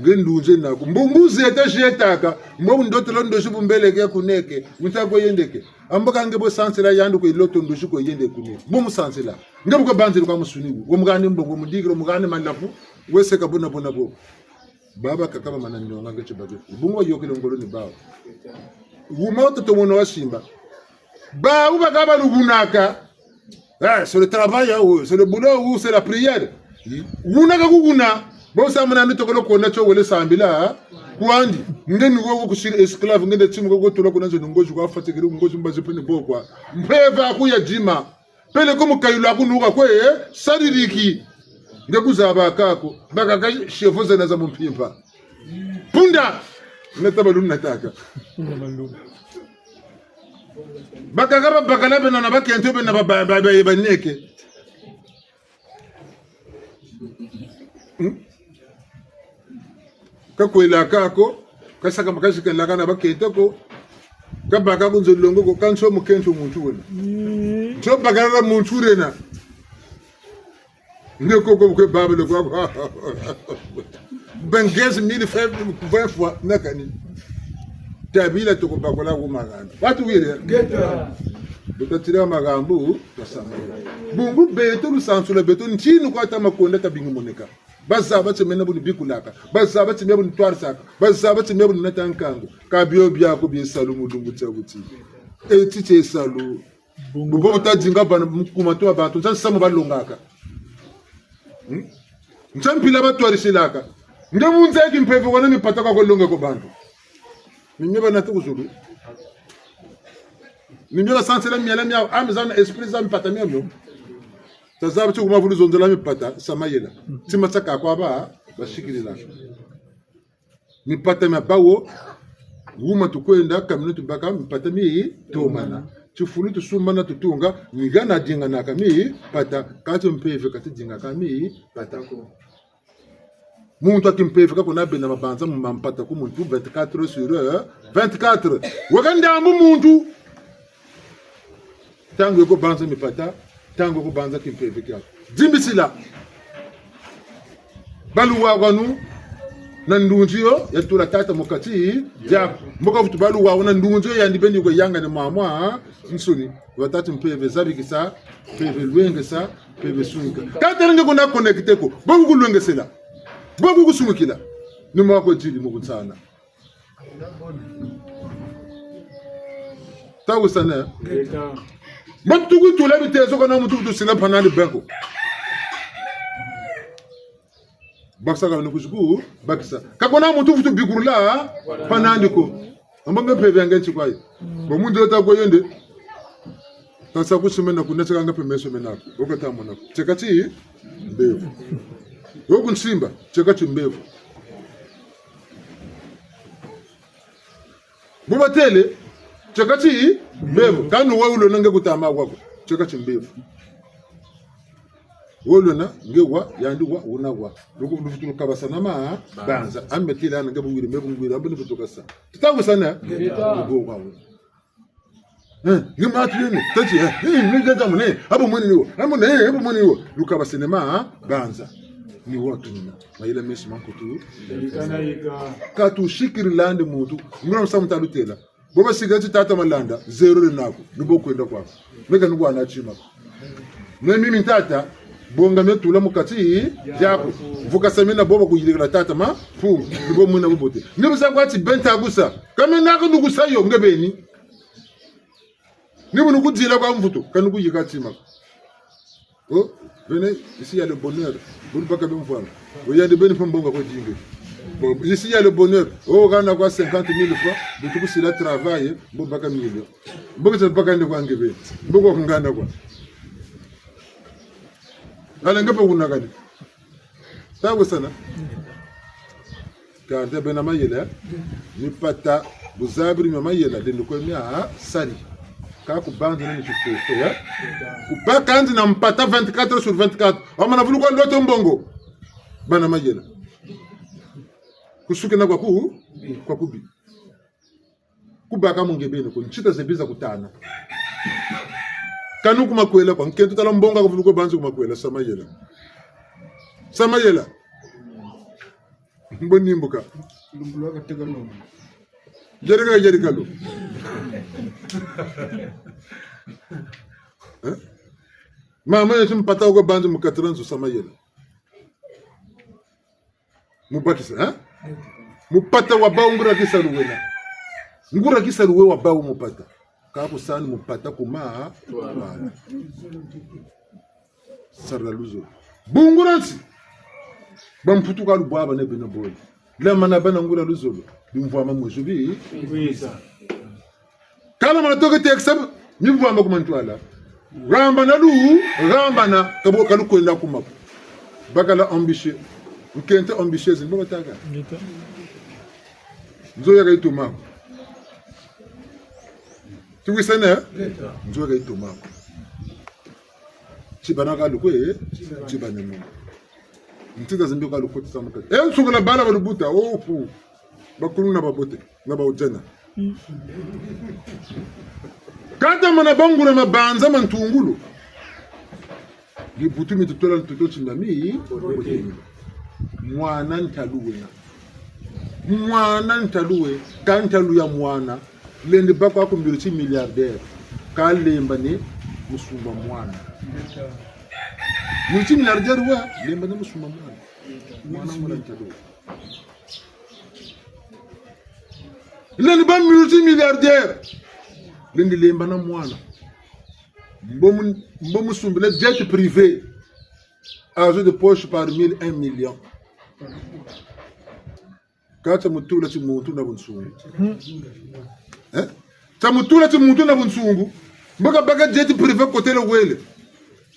Nge ndunzi naku. Mbungu zeta zietaka. Mbo ndotolo ndosi bu mbeleke kuneke. Muta kwe yendeke. Ambo ka nge bo sansila yandi kwe loto ndosi kwe yende kuneke. Bo musansila. Nge bu kwe banziri kwa musuni wu. Wo mugani mbongo, mudikiri, wo mugani malafu. Weseka buna buna bo. Baba kaka bamana nionga nge tibaki. Bungu wayokele ngolo ni bawu. Wuma wutoto mwana wasimba. Bawu baka balugunaka. Eh, c'est le travail, hein, ou c'est le boulot, ou c'est la prière. Wuna ka kukuna. Bo samuna ni tokolo kona tio wele sambila, hein. Kwandi, nge ni wo kusiri esclave, nge nde timu ko tula kuna nzo ni ngozi kwa fatigiri, ngozi mbazi pene bo kwa. Mpeve aku ya dima. Peleko mu kayilu aku nuka kwe, eh, saririki. Nge kuzaba kako, bakaka chevaux zena za mu mpimpa. Punda! Neta balu nataka. Bakaka babakala bena na bakento bena ba, ba, ba, ba, baneke. Hmm? Ka kwelaka ko, ka saka makasi kelaka na bakento ko, ka baka ko nzo longo ko, ka nso mukento muntu wena. Nso bakala muntu wena. Nge koko kwe Babele kwa kwa. Ben quinze mille fois, vingt fois, na kani. Tabila toko bakola ku magana. Batu wire. Ngeta. Bu tatila makambu, tasama. Bungu beto lusansu lwa beto, ntinu kwa ta makonda tabingi moneka. Bazaba ti mena bu ni bikulaka. Bazaba ti mena bu ni twarisaka. Bazaba ti mena bu ni nata nkangu. Ka bio biaku bie salu mu lumbu tia buti. Eti tie salu. Bu bo bu tadinga bana mu ku matu ma bantu, nsa nsamu balongaka. Hmm? Nsa mpila batwarisilaka. Nge mu nza ya kimpeve wana mipata kwa kolonga ko bantu. Ni mio banata ku zulu. Ni mio basansila miela miawu, âme za na esprit za mipata mia mio. Tazaba ti ku mavulu zonzela mipata, sa mayela. Tima tiakaka kwa ba, basikilila. Mipata mia bawu, wuma tukwenda, kamino tubaka, mipata mi tomana. Tifulu tusumbana tutunga, ni hana dinganaka mipata, kati mpeve kati dingaka mipata ko. Muntu wa kimpeve ka kuna bena mabanza mu mampata ku muntu vingt-quatre heures sur, euh, vingt-quatre. Weka ndambu muntu. Ntangu yo ko banza mipata, ntangu yo ko banza kimpeve kiaku. Dimbisila. Baluwawanu na ndunzi yo, ya tula tata mu kati diaku. Mbo ka vutu baluwawa na ndunzi yo, yandi beni kwe yangane mwamwa, nsuni. Wa tata mpeve zabikisa, mpeve lwengesa, mpeve sungika. Ka tala nge kuna connecté ko, bo ku kulwengesela. Bo ku kusungikila. Ni mwa ko didi mu kunsana. Tawisane. Ngeta. Mbo tuku tula bitezo kana muntu kutusila mpanandi beko. Bakisa ka ni kusiku, bakisa. Ka kuna muntu vutu bikurula mpanandi ko. Amba nge mpeve ya nge nti kwa yo. Bo muntu yo ta kwa yo nde. Kansi ku simena kuna tieka nga mpe meso mena ko. Wo ka ta mona ko. Tieka ti mbevo. Wo ku nsimba, tieka ti mbevo. Bu batêle, tieka ti mbevo. Kani wo wulona nge kutama kwa ko. Tieka ti mbevo. Wo lona, nge wa, yandi wa, wuna wa. Luku, luvutu lukabasana mabanza. Ame tila na nge bungwiri, me bungwiri, ambe ni vutu kasa. Tutawisana? Ngeta. Lugo kwa wuna. Eh, nge matu yene, tati, eh, eh, nge tata mune, abo mweni ni wo, abo ne, abo mweni ni wo. Lukabasene mabanza. Ni wo tunina. Mayela mesi ma nkutu. Yika na yika. Ka tusikirila nde muntu. Ngula musamu talutela. Bo basika ti tata Malanda, zéro le naku, ni bo kwenda kwaku. Meka ni kwana tima ko. Me mimi ntata, bonga me tula mu kati diaku. Vukasa mina bo bakuyirikila tata Mampungu, ni bo mwina bubote. Ni bu sa kwa ti benta kusa. Ka me naku ni kusa yo, nge beni. Ni bu ni kudila kwa mvutu, ka ni kuyika tima ko. Oh, venez, ici il y a le bonheur. Buni baka bimvwama. Oh, il y a de beni mpe mbongo kwa dingi. Bon, ici il y a le bonheur. Oh, hana kwa cinquante mille francs, bu tukusila travail, mbo baka million. Mbo kete baka nde kwa nge beni. Mbo kwa ngana kwa. Ala nge mpe wuna kani. Tawisana. Kanda bena mayela, mipata, bu zabiri mia mayela, lendi kwe mia sari. Ka kubanza na ni tifufu, ya? Kubaka nzi na mpata vingt-quatre sur vingt-quatre. Wamana vulu kwa loto mbongo. Bana mayela. Kusukina kwa ku, kwa kubi. Kubaka mu nge beni ko, ntsita zebi za kutana. Kani ku makwela kwa, nkento tala mbongo ka vulu ko banzi ku makwela, sa mayela. Sa mayela. Mbo nimbuka. Lumbulu wa kateka no. Jerika, jerika lo. Eh? Mama yesu mpata wo ko banzi mu katira nzo sa mayela. Mu bakisa, eh? Mupata wa bawu nguria kisalu wena. Nguria kisalu we wa bawu mupata. Ka kusani mupata kuma, wala. Sarila luzolo. Bungu dia nsi. Bamputu ka lubwabane beno bole. Lamana bana nguria luzolo. Bimvwama mwezo bi. Ngwisa. Kala mana toke tekisa, mimvwama ku mantwala. Hambana lu, hambana, ka bo, ka lukwenda ku maku. Bakala ambitieux. Nkento ambitieuse, ni bo batâka. Ngeta. Nzo ya ka yituma ko. Tuwisane? Ngeta. Nzo ya ka yituma ko. Tibana ka lukwe, tibane mo. Ntita zimbi ka lukotisa mu kati. E, nsukula bala balubuta, oh, fu. Bakulu na babote, na bawujana. Kata mana bangula mabanza ma ntungulu. Bibutu mi tutola ntoto timba mi, mwana ntalu wena. Mwana ntalu we, ka ntalu ya mwana. Lendi bâ kwa ku mbiri ti milliardaire. Ka lemba ni musumba mwana. Mbiri ti milliardaire wa, lemba ni musumba mwana. Mwana mwana ntalu we. Lendi bâ multimilliardaire. Lendi lemba na mwana. Mbo mu-, mbo musumbila jet privé. Argent de poche par mille, un million. Ka tia mutula ti muntu na bunsungu. Eh? Tia mutula ti muntu na bunsungu. Mbo kabaka jet privé kotele wele.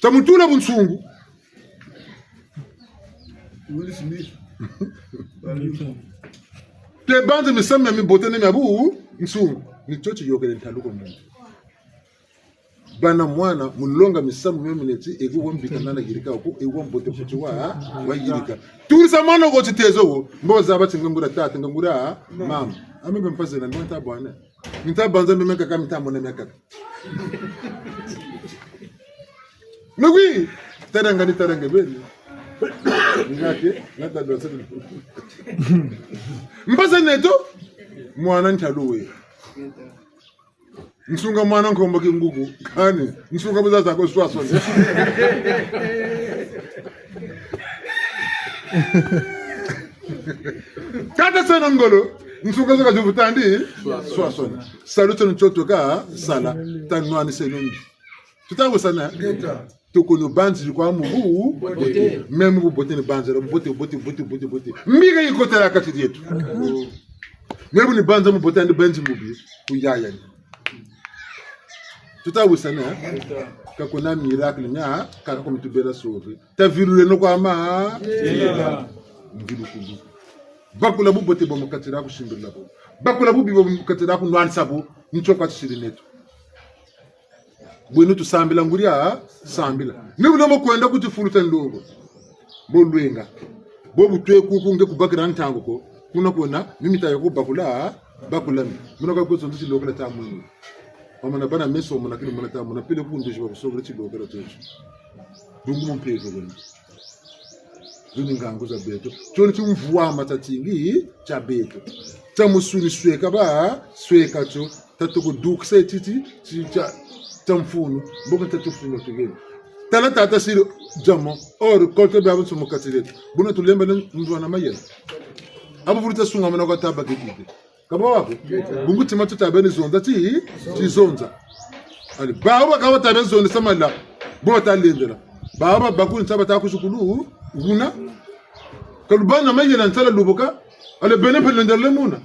Tia mutula bunsungu. Te banza misamu mia mibote na mia bunsungu. Ni tio tiyôkele ntalu kwa muntu. Bâ na mwana, mu longa misamu mio mineti, e ku wa mbika nana yirika ko, e wa mbote kuti wa, wayirika. Tulisa mwana ko titezo ko, mbo zaba ti nga nguria tata, nga nguria mama. Ame be mpasi na nta bwana. Mita banza meme kaka, mita mona mia kaka. Mais oui, taranga ni taranga beni. Ngake, ngata dosa. Mpasi neto, mwana ntalu we. Nsunga mwana nkombo kinguku, kani, nsunga buzaza ko swaswani. Kata seno ngolo, nsunga zaka zivutandi, swaswani. Salu teno tio tuka sala, ta nwanisa eno mbi. Tuta wusana? Ngeta. Tuku ni banzi kwa mu bu, bote. Même bu bote ni banzi, bote, bote, bote, bote, bote. Mbi ka yikotela kati dieto. Même ni banza mu bote, andi banzi mu bi, ku yaya ni. Tuta wusana? Ngeta. Ka kuna miracle mia, kaka ko mi tubela sauver. Ta viluleno kwa ma. Ngeta. Mvilukulu. Bakula bu bote bo mu kati dia kusimbila bo. Bakula bubi bo mu kati dia kunwanisa bo. Ntio kwa tisiri neto. Bwenu tusambila nguria, sambila. Ni bu lomba kwenda ku tifulu tia ndongo. Bo lwenga. Bo bu twe kuku nge kubakila ntangu ko. Kuna kwena, mi mita yo kubakula, bakula mi. Muna ka kwezo nti tilokela ta mwini. Wamana bâ na meso, wamana kini mona ta mona, peleko ndozi ba kusongela tilokela tio tio. Bungu mu mpeve kwena. Zo ni ngangu za beto. Tio ni timvwama tia tingi tia beto. Tia musuni sweka ba, sweka tio. Tatu kudukisa titi, ti tia, tia mfunu. Mboka tia mfunu tugeni. Tala tata siri diamant. Or, récolte bia bunsu mu kati dieto. Buna tulemba ni ndwana mayela. Abu vulu tia sungamana kwa taba kikite. Ka bwa ko? Bungu tima tio tabeni zonza ti, ti zonza. Allez, bawu bakaka tabeni zonza samala. Bo talendela. Bawu bakuni taba ta kuzukulu, wuna. Ka lubâ na mayela ntala luboka. Allez, beno mpe lendela muna.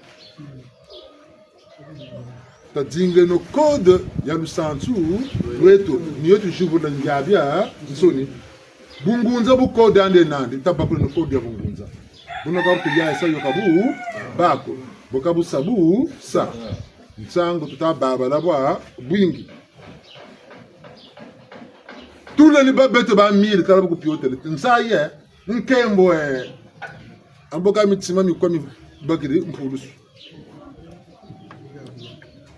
Tadingeno code ya lusansu lweto. Ni yo tuzibula ngiabiansoni. Bungunza bu code andi nandi, tabakula ni code ya bungunza. Buna ka bu kuyayisa yo ka bu bâ ko, bo ka bu sa bu sa. Nsangu tuta babala bwa bwingi. Tule ni ba beto ba mille, tala bu kupiotele. Nsayi, nkembo, eh. Ambo ka mitima mikwa mibakiri mpulusu.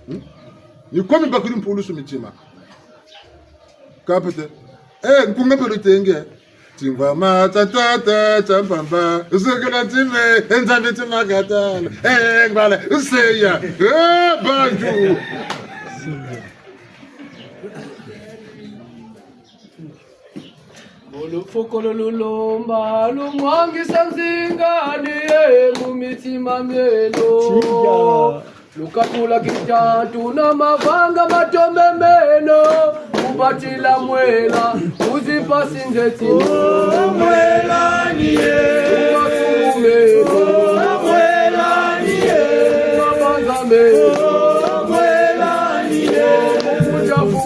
Hmm? Ni kwa mibakiri mpulusu mitima. Kapete. Eh, nkunga mpe lutenge. Timvwama tia tata tia mpamba. Sekela time, e Nzambi ti makatala. Eh, ngwala, seya. Eh, bantu. Bo lufukulu lulomba, lumwangisa nzinga ni ye mu mitima mieno. Tiya. Lukatula kitatu na mavanga matombe meno, kubatila mwela, kuzipa sinzeti. Oh, mwela ni ye. Kubakume. Oh, mwela ni ye. Kubabanzame. Oh, mwela ni ye. Kujafu.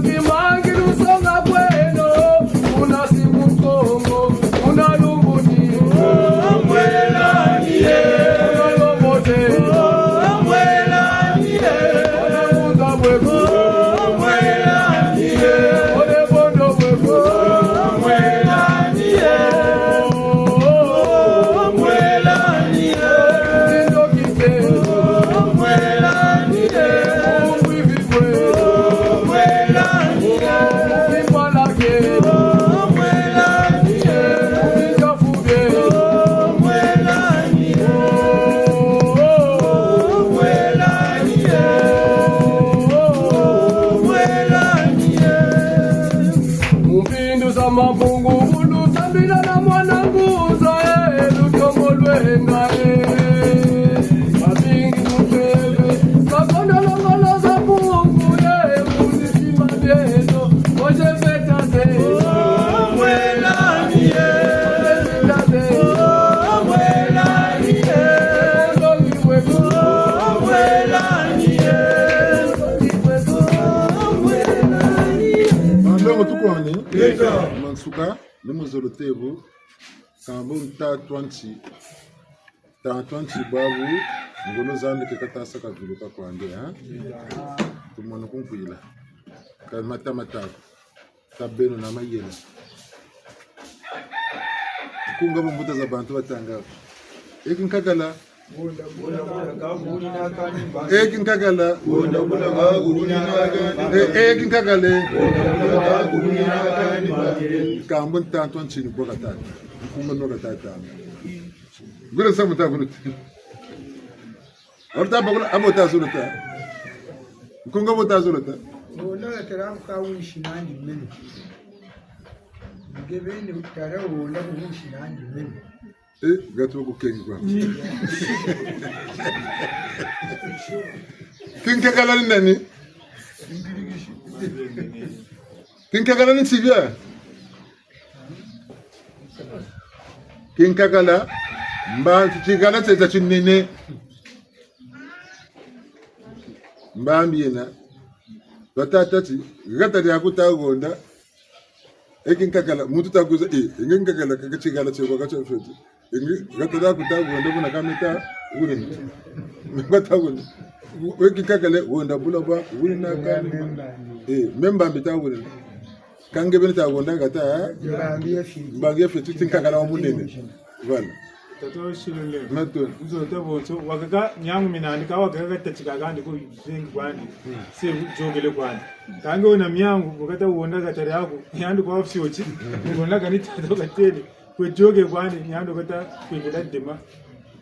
Kimangi lusonga bweno, kuna Simbu Kongo, kuna Lumbuni. Mwela nie. Kuna Lobote. Mwela nie. Kuna Munza bweko. Mwela nie. Kuna Bondo bweko. Mwela nie. Mwela nie. Mwela nie. Mu bindu za mabungu, bu lusambila na mwana ngunza, eh, lutomo lwenga, eh. Babingi mutebe, bakondolo ngolo za bungu, eh, mu bitima bieno, oje feta ze. Oh, mwela nie. Oje feta ze. Oh, mwela nie. Oje feta ze. Oh, mwela nie. Oje feta ze. Oh, mwela nie. Bandongo tukwani. Leta. Mansuka, ni mu zolo tê bu. Kambu nta twanti. Nta twanti bwabu, ngolo Nzambi ke kata sa ka viluka kwandi, ha? Tumona ku nkwila. Ka mata mata. Ka beno na mayela. Nkunga mu mbuta za bantu batanga. Eki nkakala. Eki nkakala. E, eki nkakala. Kambu nta twanti ni bwa katatu. Nkunga no katatu. Ngula samu ta kuluti. Olo ta bakula, abo ta zolo ta. Nkunga bo ta zolo ta. Bona tala ka wisi nandi mene. Nge beni tala wonda ku wisi nandi mene. Eh, gatu ku kengi kwa. Kinkakala ni nani? Kinkakala ni tibia. Kinkakala, mba, tikala teta tinene. Mbambi yena. Batata ti, gata diaku ta gonda. E kinkakala, muntu ta kwiza, eh, nge kinkakala, kaka tikala tie kwa ka tia feti. Nge, gata diaku ta gonda, buna ka meta, wuri. Gata gonda. E kinkakala, gonda bula ba, wuri na ka. Eh, me mbambi ta wuri. Ka nge beni ta gonda gata, eh? Mbangi ya feti. Mbangi ya feti, ti nkakala wa munene. Voilà. Tata wa silele. Mato. Nzo ta bonso, wakaka miangu minandi, ka wakaka tatika kandi ku zengi kwandi. Hmm. Se yôkele kwandi. Ka nge wena miangu, wakata wonda gata diaku, yandi kwa fioti. Hmm. Wonda kani tata katêle. Kwe yôke kwandi, yandi kata kwingila dema.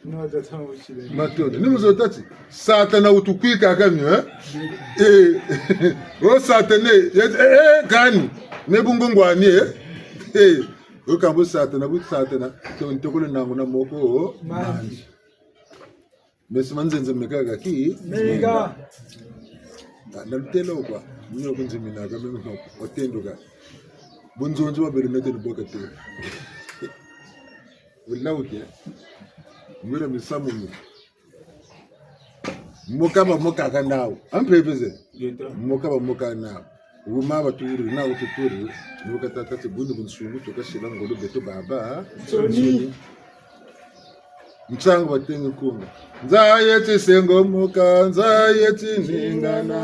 No, tata wa silele. Matondo. Ni mu zolo tâ ti, Satana wutukwikaka mio, eh? Eh. O Satana, eh, eh, eh, kani. Me bungu ngwani, eh? Eh. O kambu Satana, bu Satana, to ntokolo nangu na moko, oh. Mandi. Mesi ma nzenze meka kaki. Meka. Ah, na lutêla kwa. Mio ku nzimina ka meno, o tenduka. Bunzonzi wa bele mete ni boka te. Wulawuke. Ngwira misamu mi. Moka ba mokaka nawu. A mpeve ze. Yeta. Moka ba moka nawu. Wuma ba turi, nawu tuturi. Nuka tata ti buni bunsungu tuka sila ngolo beto baba. Nsoni. Nsoni. Nsangu batenge nkunga. Nza yeti sengomoka, nza yeti ningana.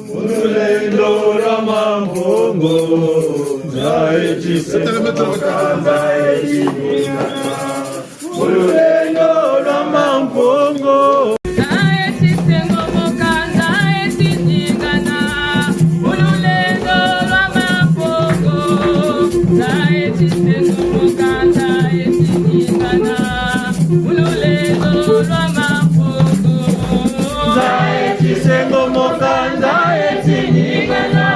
Mu lulendo lwa Mampungu, nza yeti sengomoka, nza yeti ningana. Mu lulendo lwa Mampungu. Nza yeti sengomoka, nza yeti ningana. Mu lulendo lwa Mampungu. Nza yeti sengomoka, nza yeti ningana. Mu lulendo lwa Mampungu. Nza yeti sengomoka, nza yeti ningana.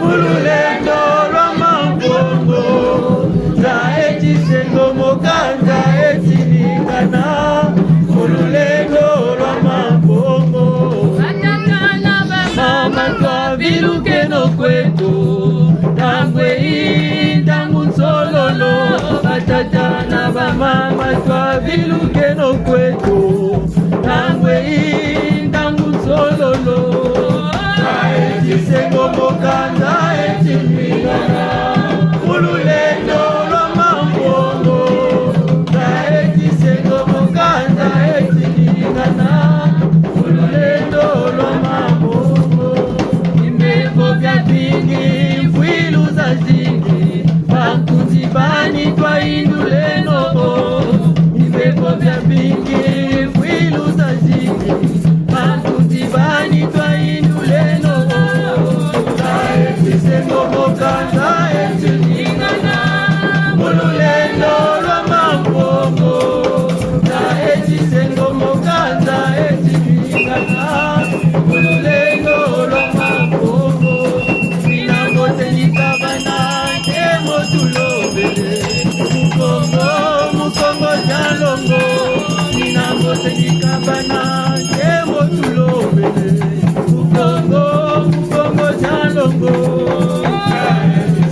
Mu lulendo lwa Mampungu. Nza yeti sengomoka, nza yeti ningana. Mu lulendo lwa Mampungu. Batata na bamama, twavilukeno kweto. Ntangu eyi, ntangu nsololo. Batata na bamama, twavilukeno kweto. Ntangu eyi, ntangu nsololo. Nza yeti sengomoka. Eti ningana, mu lulendo lwa mabongo. Bimbevo biabingi, mfwilu zazingi, bantu ti bani twayinduleno. Bimbevo biabingi, mfwilu zazingi, bantu ti bani twayinduleno. Nza eti sengomoka, nza eti ningana, mu lulendo lwa mabongo. Nza eti sengomoka, nza eti ningana, mu lulendo lwa mabongo. Mina mbote ni kabana, nkembo tulobele. Mukongo, Mukongo dia longo. Mina mbote ni kabana, nkembo tulobele. Mukongo, Mukongo dia longo.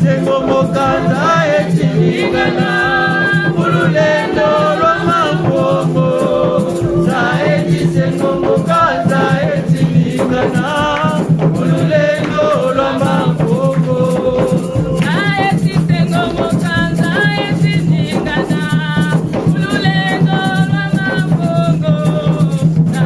Sengomoka, nza eti ningana, mu lulendo lwa mabongo. Nza eti sengomoka, nza eti ningana, mu lulendo lwa mabongo. Nza eti sengomoka, nza eti ningana, mu lulendo lwa mabongo. Nza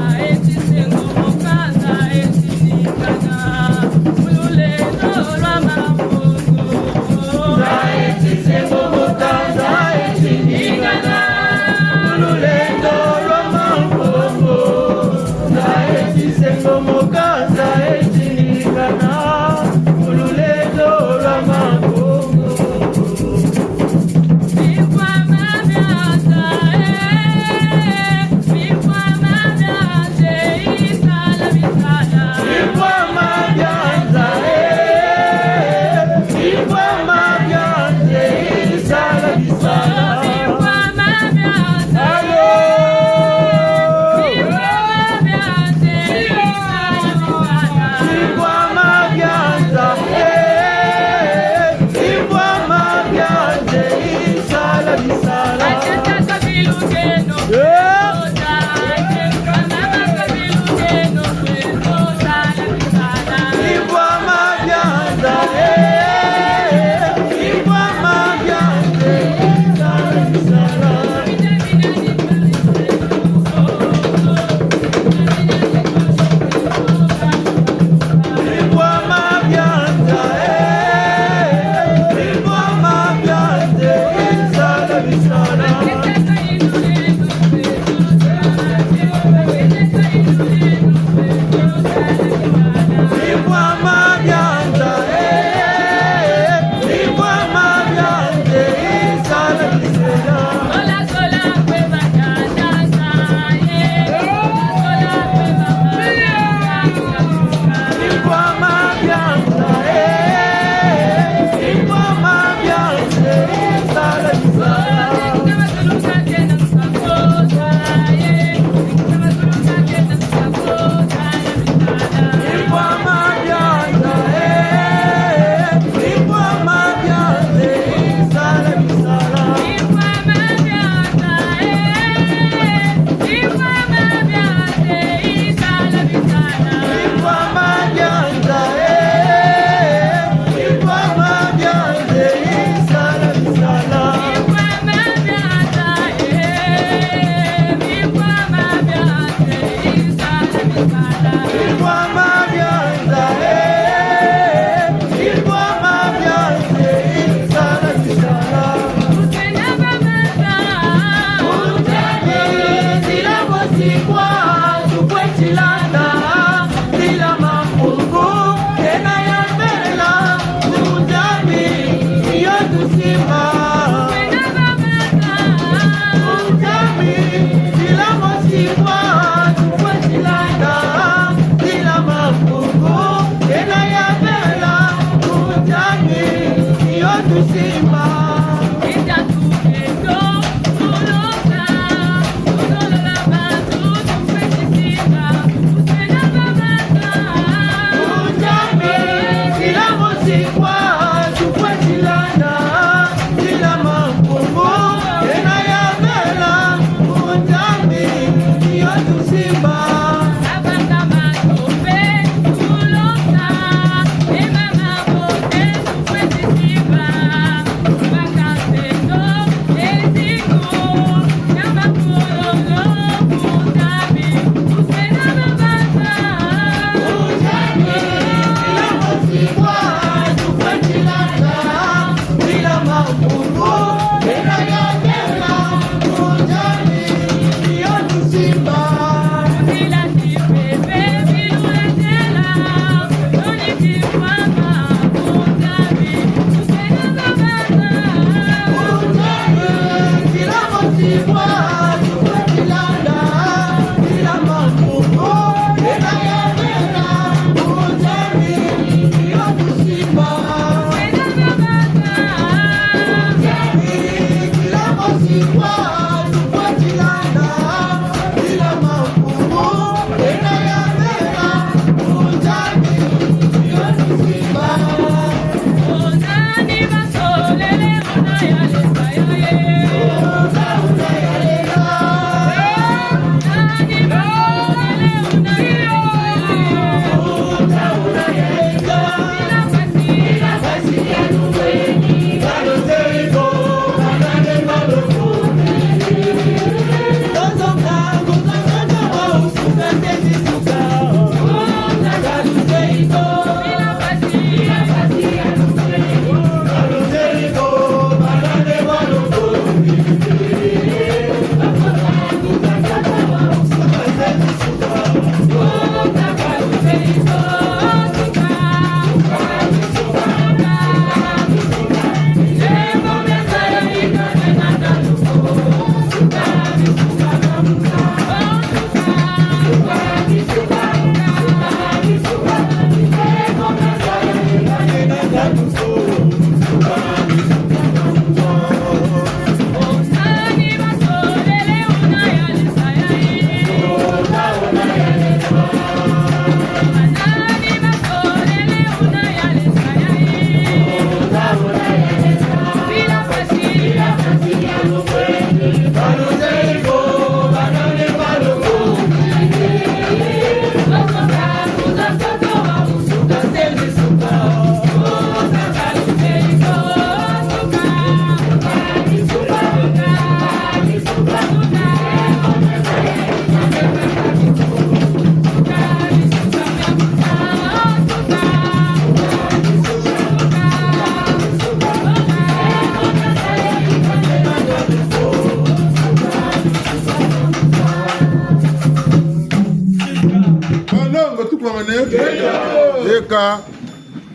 Eka,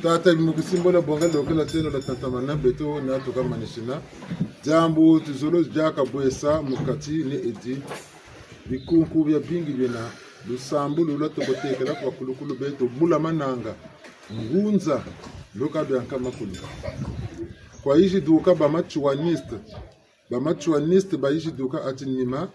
tata, mu kisimbo na bonga lokela teno la tata mana beto na tuka manisina. Diambu tuzolo diaka bwesa mu kati ni edi. Bikunku biabingi biena, lusambulu lwa toko tekela kwa kulukulu beto, bula mananga, ngunza, loka bia nkama kulu. Kwa yizi duka ba Matsouanistes, ba Matsouanistes bayizi duka ati nima,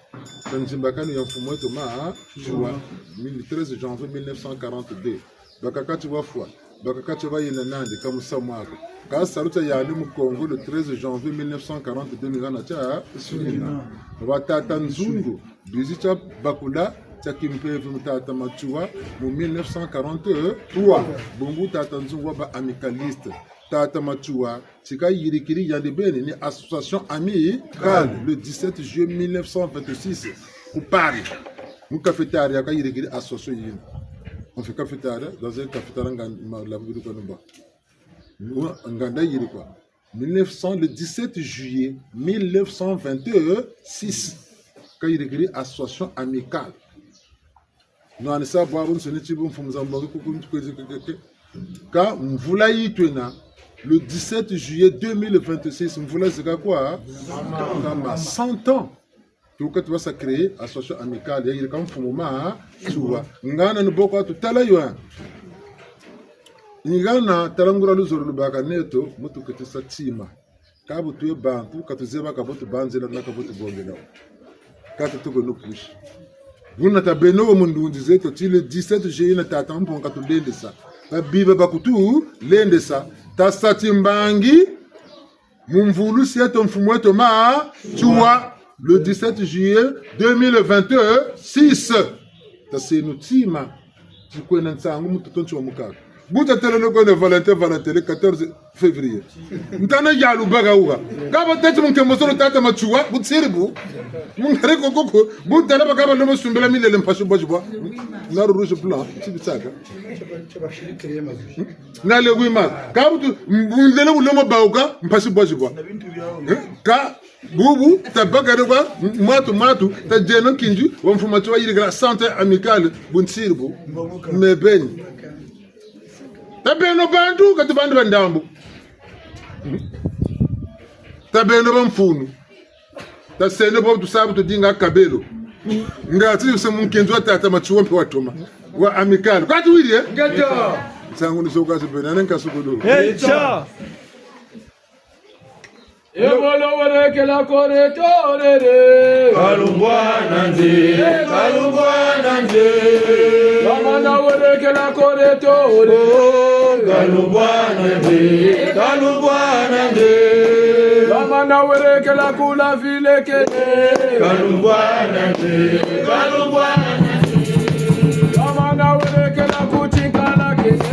ta nzimbakanu ya mfumu eto Matsoua, mille, treize janvier mille neuf cent quarante-deux. Bakaka ti wafwa, bakaka ti bayenda nandi, ka musamu ako. Ka salu tia yandi mu Congo le treize janvier mille neuf cent quarante-deux, ni hana tia sunina. Ba tata Nzungu, bizi tia bakula tia kimpeve mu tata Matsoua mu mille neuf cent quarante-trois. Bungu tata Nzungu wa ba amicalistes. Tata Matsoua, ti kayirikiri yandi beni ni association amicale le dix-sept juillet mille neuf cent vingt-six ku Paris. Mu cafétéria kayirikiri association yina. On fait cafétéria, dans un cafétéria nga ma la biri kwa numba. Nganda yiri kwa. Mille neuf cents, le dix-sept juillet mille neuf cent vingt-six. Kayirikiri association amicale. Nwanisa bwabu nsoni ti bu mfumu za mbongi kuku nti kwezi kekeke. Ka mvula yi twena, le dix-sept juillet deux mille vingt-six, mvula zika kwa, kama cent ans. Tuka tuwasa créer association amicale, yayirika mfumu Matsoua. Ngana ni bo kwa tutala yo, hein. Ngana tala nguria luzolo lubaka neto, mu tukitisa tima. Ka bu twe bantu, ka tuzeba ka bo tubanzila, na ka bo tubongela. Ka tutuko no push. Buna tabeno wo mu ndunzi zeto, ti le dix-sept juillet na tata Mpongo katulendesa. Babiba bakutulendesa. Tasa timbangi, mu mvulusi eto mfumu eto Matsoua, le dix-sept juillet deux mille vingt-six. Taseno tima. Ti kwena nsangu mutoto ntsi wa mukaka. Bu tatelele kwena Valentin, Valentin, le quatorze février. Ntana ya lubaka wuka. Ka bateti mu nkembo zolo tata Matsoua, bu tsiri bu. Mu nkari ko koko, bu tala baka balomba sumbila milele mpasi bwa zibwa. Na rouge blanc, ti bisaka. Na le huit mars. Ka bu tu, mundele bulomba bawuka, mpasi bwa zibwa. Eh? Ka Bubu, tabakane kwa, m-, mwatu, mwatu, tadieno nkinzi, wa mfumu Matsoua yirikila centre amical, bu nsiri bu, mebeni. Tabeno bantu, ka ti bantu ba ndambu. Tabeno ba mfunu. Taseno bo tusabu tudinga kabelo. Ngati se mu nkinzi wa tata Matsoua mpe watoma. Wa amical. Ka tuwiri, eh? Ngeta. Nsangu ni soka se bena, nenka sukulu. Echa. Ebolo werekela kore torere. Kalumbwana nze, kalumbwana nze. Lamana werekela kore torere. Oh, kalumbwana nze, kalumbwana nze. Lamana werekela kula vilekele. Kalumbwana nze, kalumbwana nze. Lamana werekela kuti nkala kele.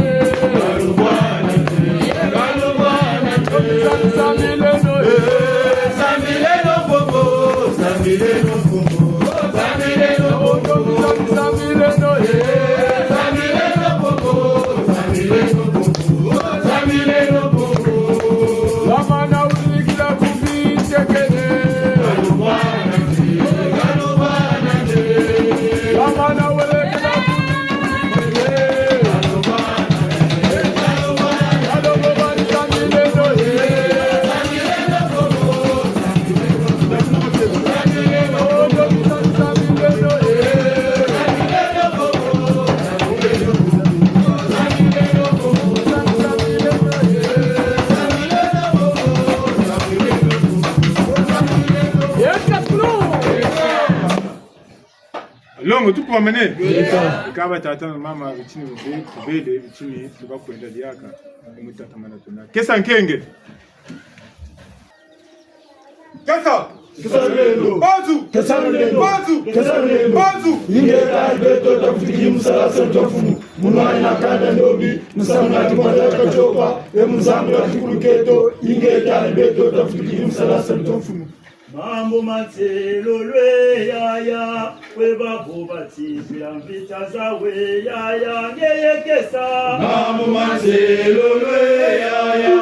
Longo, tukwamene. Yeka. Kaba tata na mama, bitini bube-, bubele, bitini tuba kwenda diaka. Mu tata mana tuna. Kesa nkenge. Kesa. Kesa lulendo. Bantu. Kesa lulendo. Bantu. Kesa lulendo. Bantu. Ingeta beto tafutiki mu sala sa mfumu. Munwani na kanda ndobi, musamu na timwanda katiopa, e muzambu na tikulu keto, ingeta beto tafutiki mu sala sa mfumu. Mambu ma nselolo e yaya, kwe babo batitila mvita zawe yaya, ngeye kesa. Mambu ma nselolo e yaya,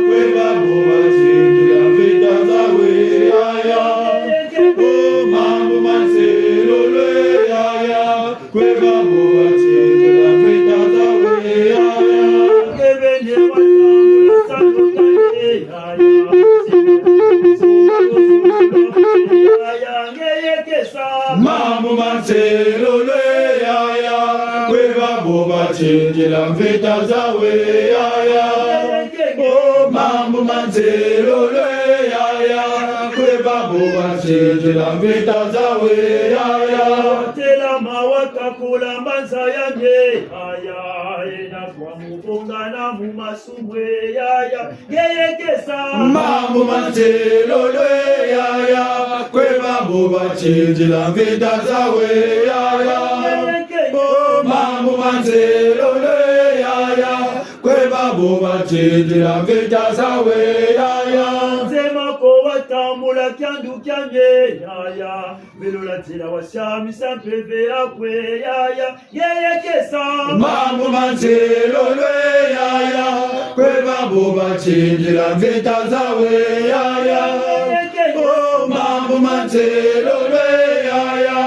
kwe babo batitila mvita zawe yaya. Oh, mambu ma nselolo e yaya, kwe babo batitila mvita Nzelolo e yaya, kwe babo batindila mvita zawu e yaya. O mambu ma nzelolo e yaya, kwe babo batindila mvita zawu e yaya. Tela mawa kakula mbanza ya mie yaya, ena kwa mubonga na mu masumu e yaya. Yeyekesa. Mambu ma nzelolo e yaya, kwe babo batindila mvita zawu e yaya. Yeyekesa. O mambu ma nzelolo e yaya, kwe babo batindila mvita zawu e yaya. Nzema ko watambula kiandu kia mie yaya. Velola nzila wasiamisa mpeve yakwe yaya. Yeyekesa. Mambu ma nzelolo e yaya, kwe babo batindila mvita zawu e yaya. Yeyekesa. O mambu ma nzelolo e yaya,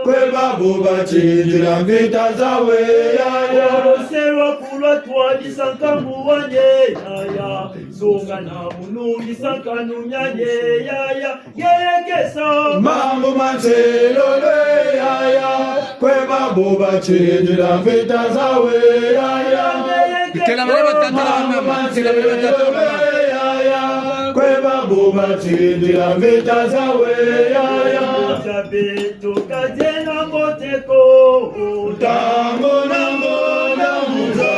kwe babo batindila mvita zawu e yaya. Oloselwa kulwa twadisa nkangu wa mie yaya. Zonga na munungisa nkanu mia mie yaya. Yeyekesa. Mambu ma nzelolo e yaya, kwe babo batindila mvita zawu e yaya. Yeyekesa. Mambu ma nzelolo e yaya, kwe babo batindila mvita zawu e yaya. Tia beto ka diena mbote ko. Ntangu na ngonda mu nza.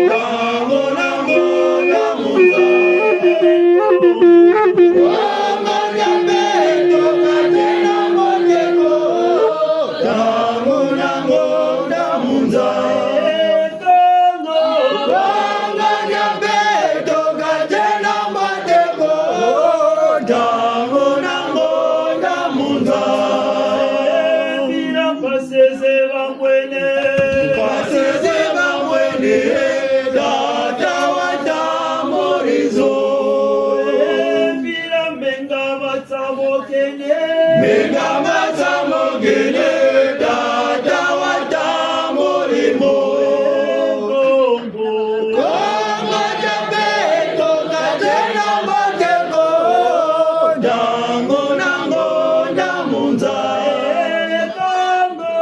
Ntangu na ngonda mu nza. Kongo dia beto ka diena mbote ko. Ntangu na ngonda mu nza. Kongo. Kongo dia beto ka diena mbote ko. Ntangu na ngonda mu nza. Mpila mpasi eze bambwene. Mpasi eze bambwene, tata watambuli zo. Mpila menga batsamokene. Menga batsamokene, tata watambuli mo. Kongo. Kongo dia beto ka diena mbote ko. Ntangu na ngonda mu nza. Kongo.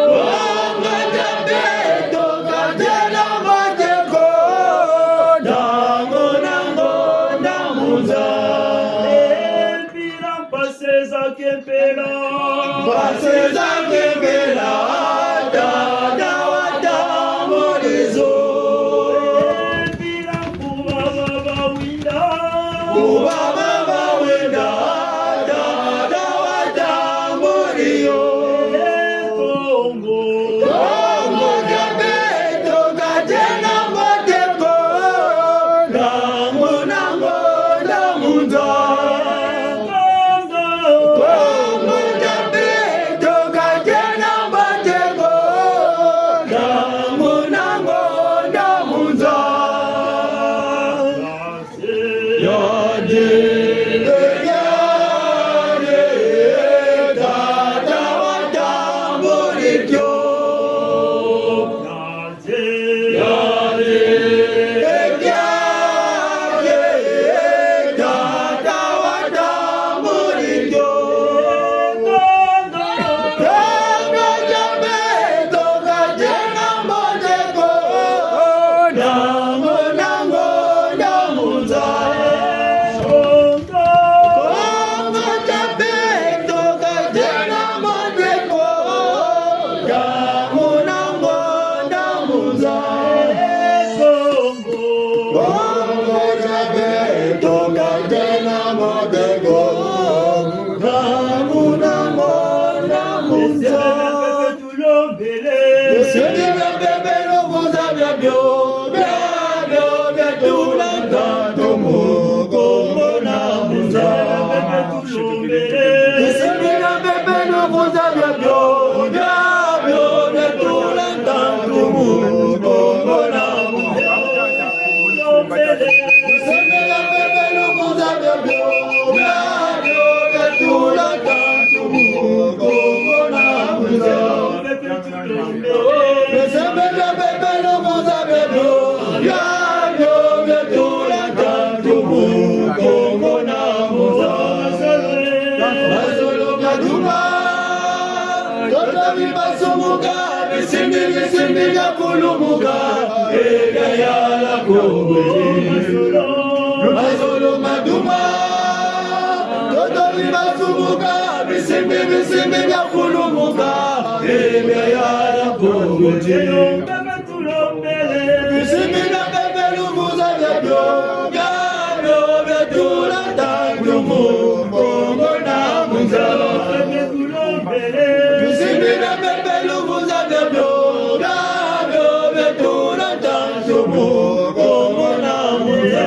Kongo dia beto ka diena mbote ko. Ntangu na ngonda mu nza. Mpila mpasi eza kempela. Mpasi eza kempela, tata watambuli zo. Mpila kuba baba winda. Kuba baba winda, tata watambuli yo. Kongo. Kongo dia beto ka diena mbote ko. Ntangu na ngonda mu nza. Kongo. Kongo dia beto ka diena mbote ko. Ntangu na ngonda mu nza. Yandi, yandi, tata watambuli kio. Yandi, yandi, tata watambuli kio. Kongo dia beto ka diena mbote ko. Ntangu na ngonda mu nza. Kongo dia beto ka diena mbote ko. Ntangu na ngonda mu nza. Kongo dia beto ka diena mbote ko. Ntangu na ngonda mu nza. Tulombele. Bisengo bia mpeve, luvuza biabio, biabio biatula ntantu mu Kongo na mu nza. Bisengo bia mpeve, luvuza biabio, biabio biatula ntantu mu Kongo na mu nza. Bisengo bia mpeve, luvuza biabio, biabio biatula ntantu mu Kongo na mu nza. Mazolo maduma, ntoto mibasumuka, bisimbi, bisimbi biakulumuka, e biayala Kongo. Mazolo maduma, ntoto mibasumuka, bisimbi, bisimbi biakulumuka, e biayala Kongo. Bisimbi bia mpeve luvuza biabio, biabio biatula ntantu mu Kongo na mu nza. Bisimbi bia mpeve luvuza biabio, biabio biatula ntantu mu Kongo na mu nza.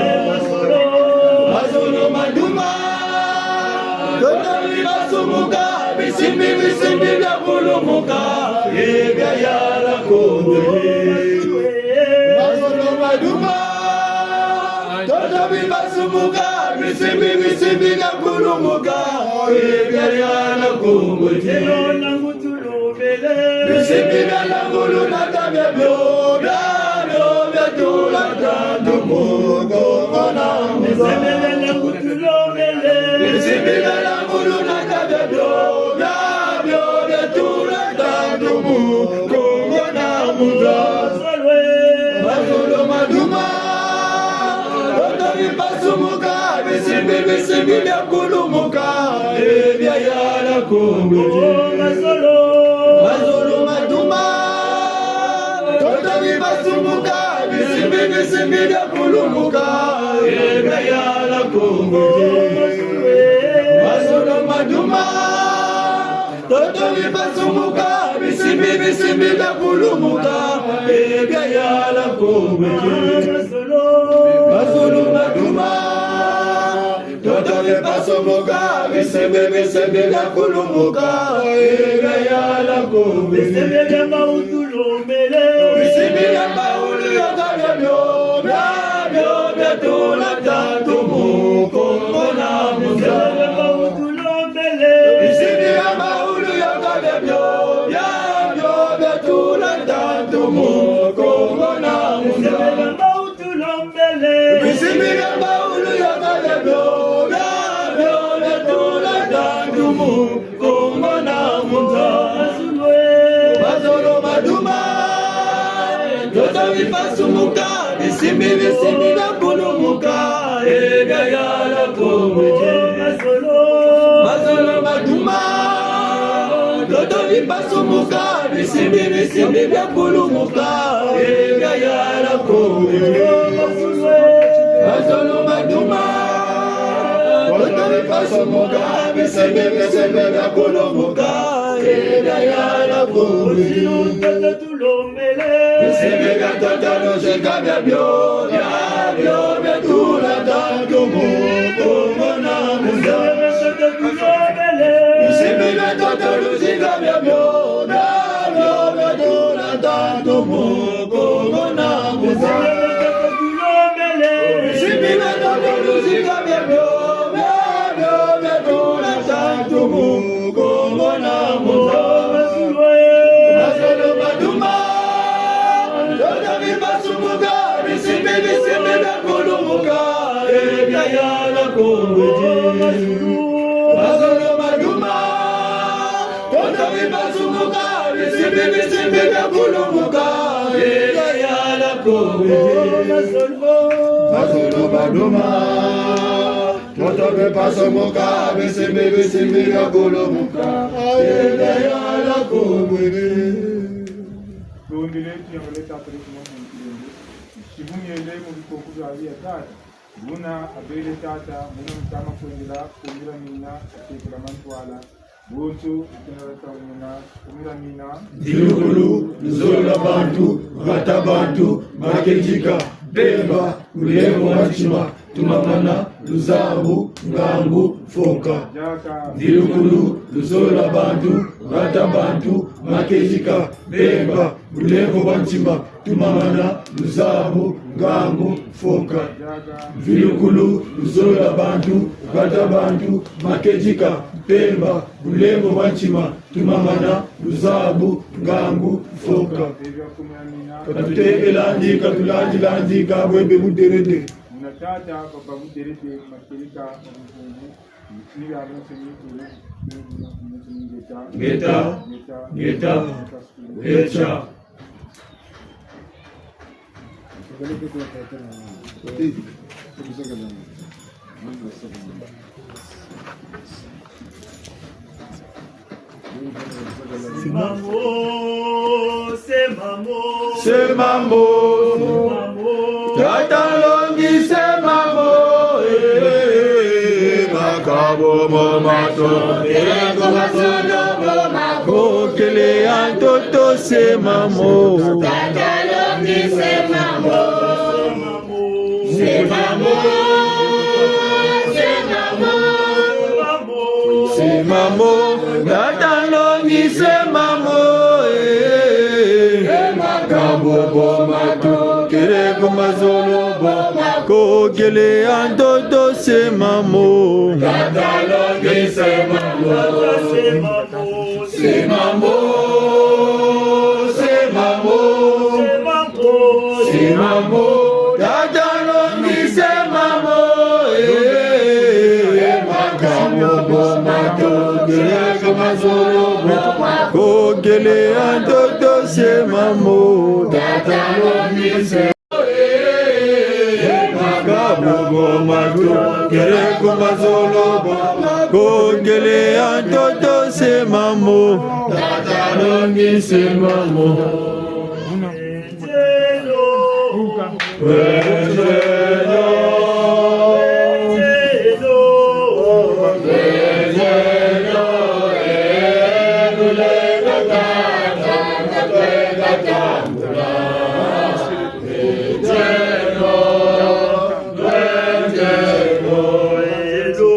Mazolo maduma, ntoto mibasumuka, bisimbi, bisimbi biakulumuka, e biayala Kongo. Mazolo maduma, ntoto mibasumuka, bisimbi, bisimbi biakulumuka, e biayala Kongo. Bisimbi bia langulu na ta biabio, biabio biatula ntantu mu Kongo na mu nza. Bisimbi bia langulu na ta biabio, biabio biatula ntantu mu Kongo na mu nza. Mazolo maduma, ntoto mibasumuka, bisimbi, bisimbi biakulumuka, e biayala Kongo. Mazolo maduma, ntoto mibasumuka, bisimbi, bisimbi biakulumuka, e biayala Kongo. Mazolo maduma, ntoto mibasumuka, bisimbi, bisimbi biakulumuka, e biayala Kongo. Mazolo maduma, ntoto mibasumuka, bisimbi, bisimbi biakulumuka, e biayala Kongo. Bisimbi bia mbaulu, bisimbi bia mbaulu, yaka biabio, biabio biatula ntantu mu Kongo na mu nza. Bisimbi bia mbaulu, yaka biabio, biabio biatula ntantu mu Kongo na mu nza. Bisimbi bia mbaulu, yaka biabio, biabio biatula ntantu mu Kongo na mu nza. Mazolo maduma, ntoto mibasumuka, bisimbi, bisimbi biakulumuka, e biayala Kongo. Mazolo maduma, ntoto mibasumuka, bisimbi, bisimbi biakulumuka, e biayala Kongo. Mazolo maduma, ntoto mibasumuka, bisimbi, bisimbi biakulumuka, e biayala Kongo. Bisimbi bia ntoto luzika biabio, biabio biatula ntantu mu Kongo na mu nza. Bisimbi bia ntoto luzika biabio, biabio biatula ntantu mu Kongo na mu nza. Bisimbi bia ntoto luzika biabio, biabio biatula ntantu mu Kongo na mu nza. Mazolo maduma, ntoto mibasumuka, bisimbi, bisimbi biakulumuka, e biayala Kongo. Mazolo maduma, ntoto mibasumuka, bisimbi, bisimbi biakulumuka, e biayala Kongo. Mazolo maduma, ntoto mibasumuka, bisimbi, bisimbi biakulumuka, e biayala Kongo. Tondele, tuyambele tata letu mwa mu ntilende. Sibu miele mu bikoko bia bia tata. Buna abele tata, muna mutama kwendela, kumira mina, atekela mantwala. Bonso, mutena lata muna, kumira mina. Mvilukulu, luzolo lwa bantu, vata bantu, makedika, mpemba, bulemvo bwa ntima, tumamana, luzabu, ngangu, mfoka. Mvilukulu, luzolo lwa bantu, vata bantu, makedika, mpemba, bulemvo bwa ntima, tumamana, luzabu, ngangu, mfoka. Mvilukulu, luzolo lwa bantu, vata bantu, makedika, mpemba, bulemvo bwa ntima, tumamana, luzabu, ngangu, mfoka. Ka tutebelandi, ka tulandilandi, ka bwebe buderede. Muna tata, papa buderede, makedika, makedika. Ngeta. Ngeta. Echa. Semamo, semamo. Semamo. Tata longi semamo, eh, makabo mo mato, eh, ko mazolo mo makokele ya ntoto semamo. Tata longi semamo. Semamo, semamo. Semamo, tata longi semamo, eh. Makabo bo mato, kele ko mazolo bo makokele ya ntoto semamo. Tata longi semamo. Semamo, semamo. Semamo, tata longi semamo, eh. Makabo bo mato, kele ko mazolo bo makokele ya ntoto semamo. Tata longi semamo, eh. Makabo bo mato, kele ko mazolo bo makokele ya ntoto semamo. Tata longi semamo.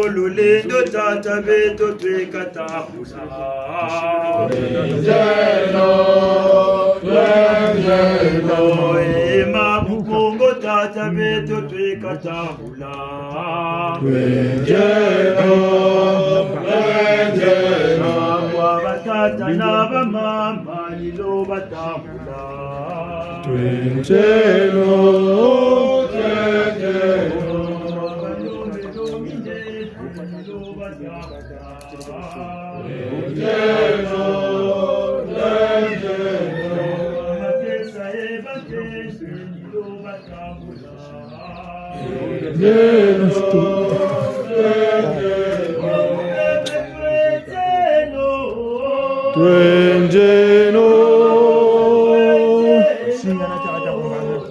Lulendo tata beto tweka tambula. Twendeno, twendeno. Ema bukongo tata beto tweka tambula. Twendeno, twendeno. Kwa batata na bamama lilo batambula. Twendeno, twendeno. Twendeno.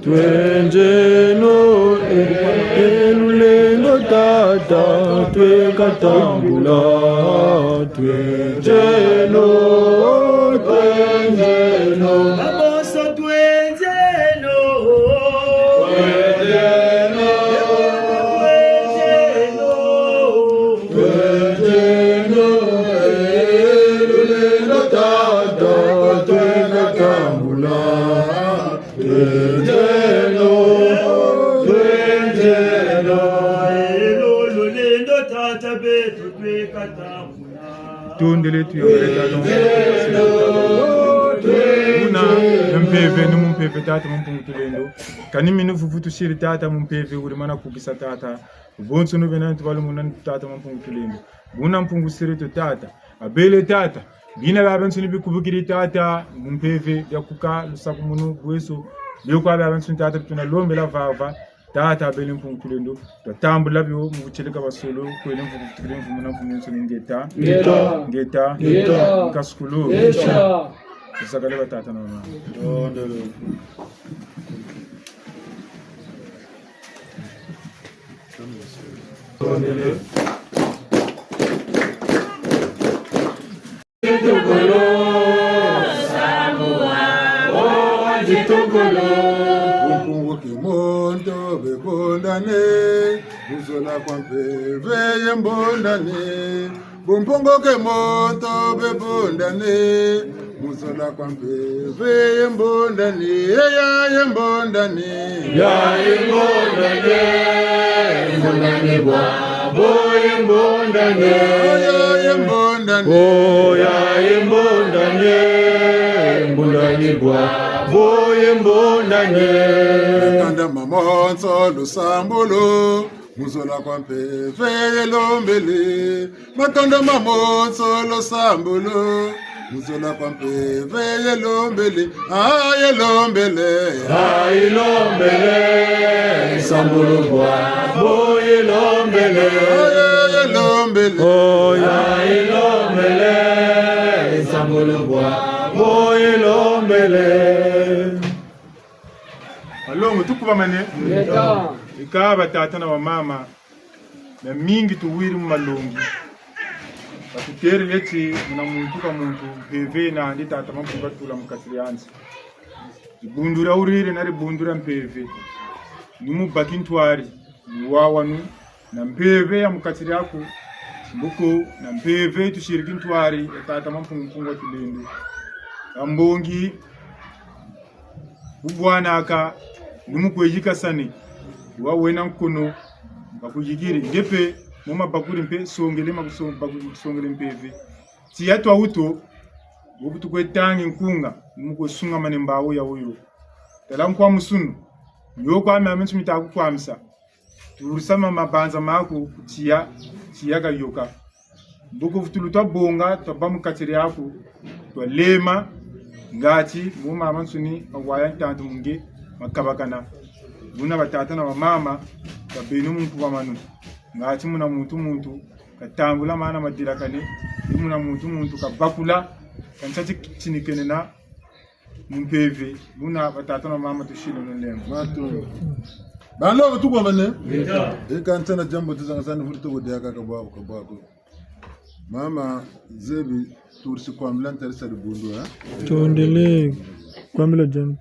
Twendeno, eh, eh, lulendo tata, tweka tambula. Twendeno, twendeno. Baboso twendeno. Twendeno. Twendeno, eh, lulendo tata, tweka tambula. Twendeno, twendeno. Lelo lulendo tata beto tweka tambula. Tondele tuyambele tata mu mpeve, ni mu mpeve tata mu Mpungu Tulendo. Kani minu vuvu tusiri tata mu mpeve, wuri mana kukisa tata. Bonso no bena ntu balu muna tata mu Mpungu Tulendo. Buna Mpungu siri to tata. Abele tata. Bina biabiansoni bikubukiri tata, mu mpeve, bia kuka, lusakumunu, bweso, bio kwa biabiansoni tata, bituna lombela vava, tata, abele Mpungu Tulendo, twatambula bio, mu butieleka basolo, kwele mvuku kutukile mvumu na mvumu nsoni ngeta. Ngeta. Ngeta. Ngeta. Nkasukulu. Ngeta. Tusakale batata na bamama. Tokolo, Samoa, oh, andi tokolo. Bumpungu ke monto bebondane, buzola kwa mpeve ye mbondane. Bumpungu ke monto bebondane, buzola kwa mpeve ye mbondane, ya ye mbondane. Ya ye mbondane, mbondane bwa, bo ye mbondane. Ya ye mbondane. Oh, ya ye mbondane, mbondane bwa, bo ye mbondane. Kanda mamonso lusambulu, Mu zola kwa mpeve ye lombele, makanda ma motso lo sambulu. Mu zola kwa mpeve ye lombele, ah, ye lombele. Ah, ye lombele, sambulu bwa bo ye lombele. Ah, ye, ye lombele. Oh, ye. Ah, ye lombele, sambulu bwa bo ye lombele. Balongo, tukubamane. Ngeta. Eka batata na bamama, miamingi tuwiri mu malongi. Batutêle ti muna muntu ka muntu, mpeve nandi tata Mampungu katula mu kati diandi. Dibundu dia wuriri na dibundu dia mpeve. Ni mu baki ntwari, ni wawanu, na mpeve ya mu kati diaku, mbuku, na mpeve tusiri kintwari, ya tata Mampungu, Mpungu wa Tulendo. Kambongi, bubwanaka, ni mu kwe yikasane, wa wena nkono, bakuyikiri, nge mpe, mu mabakuri mpe, songele makuso-, baku-, songele mpeve. Tiya twa wuto, wo ku tukwe tangi nkunga, ni mu kwe sungamane mbawu ya wuyo. Tala nkwa musunu, yo kwa miamiansoni mita kukwamisa. Turisa ma mabanza maku ku tiya, tiya kayoka. Mbuku vutulu twa bonga, twa bâ mu kati diaku, twa lema, ngati mu mamansoni mawaya ntantu mu nge makabakana. Buna batata na bamama, kabeno mu nkubamanu. Ngati muna muntu muntu, katambula mana madelakane, ni muna muntu muntu, kabakula, ka nsa ti-, tinikenena, mu mpeve, buna batata na mama tusiri mu nlemvo. Matondo. Balongo, tukubamane. Ngeta. Eka ntana diambu tuzanga sani vuli toko diaka kabwaku, kabwaku. Mama Zebi, turisi kwambila ntarisi ya dibundu, eh? Tondele, kwambila diambu.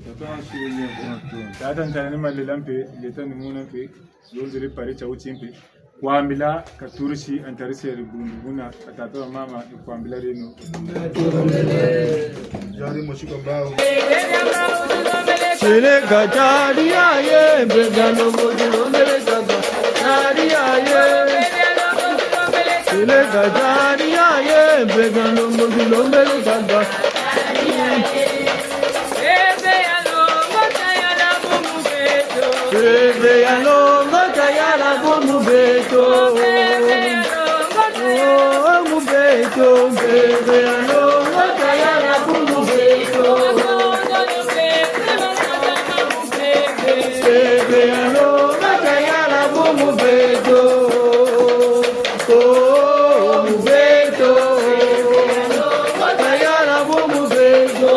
Tata nsiri nlemvo. Matondo. Tata ntana ni malela mpe, leta ni muna mpe. Yonzele pare tia wuti mpe. Kwambila katurisi ntarisi ya dibundu buna, ka tata wa mama, kwambila reno. Jari mosi kwa mbawu. Seleka jari aye, mbega longo zilombele kaka. Jari aye. Seleka jari aye, mbega longo zilombele kaka. Mpeve ya longo tayala bu mu beto. Oh, mu beto, mpeve ya longo tayala bu mu beto. Mpeve ya longo tayala bu mu beto. Oh, mu beto. Tayala bu mu beto.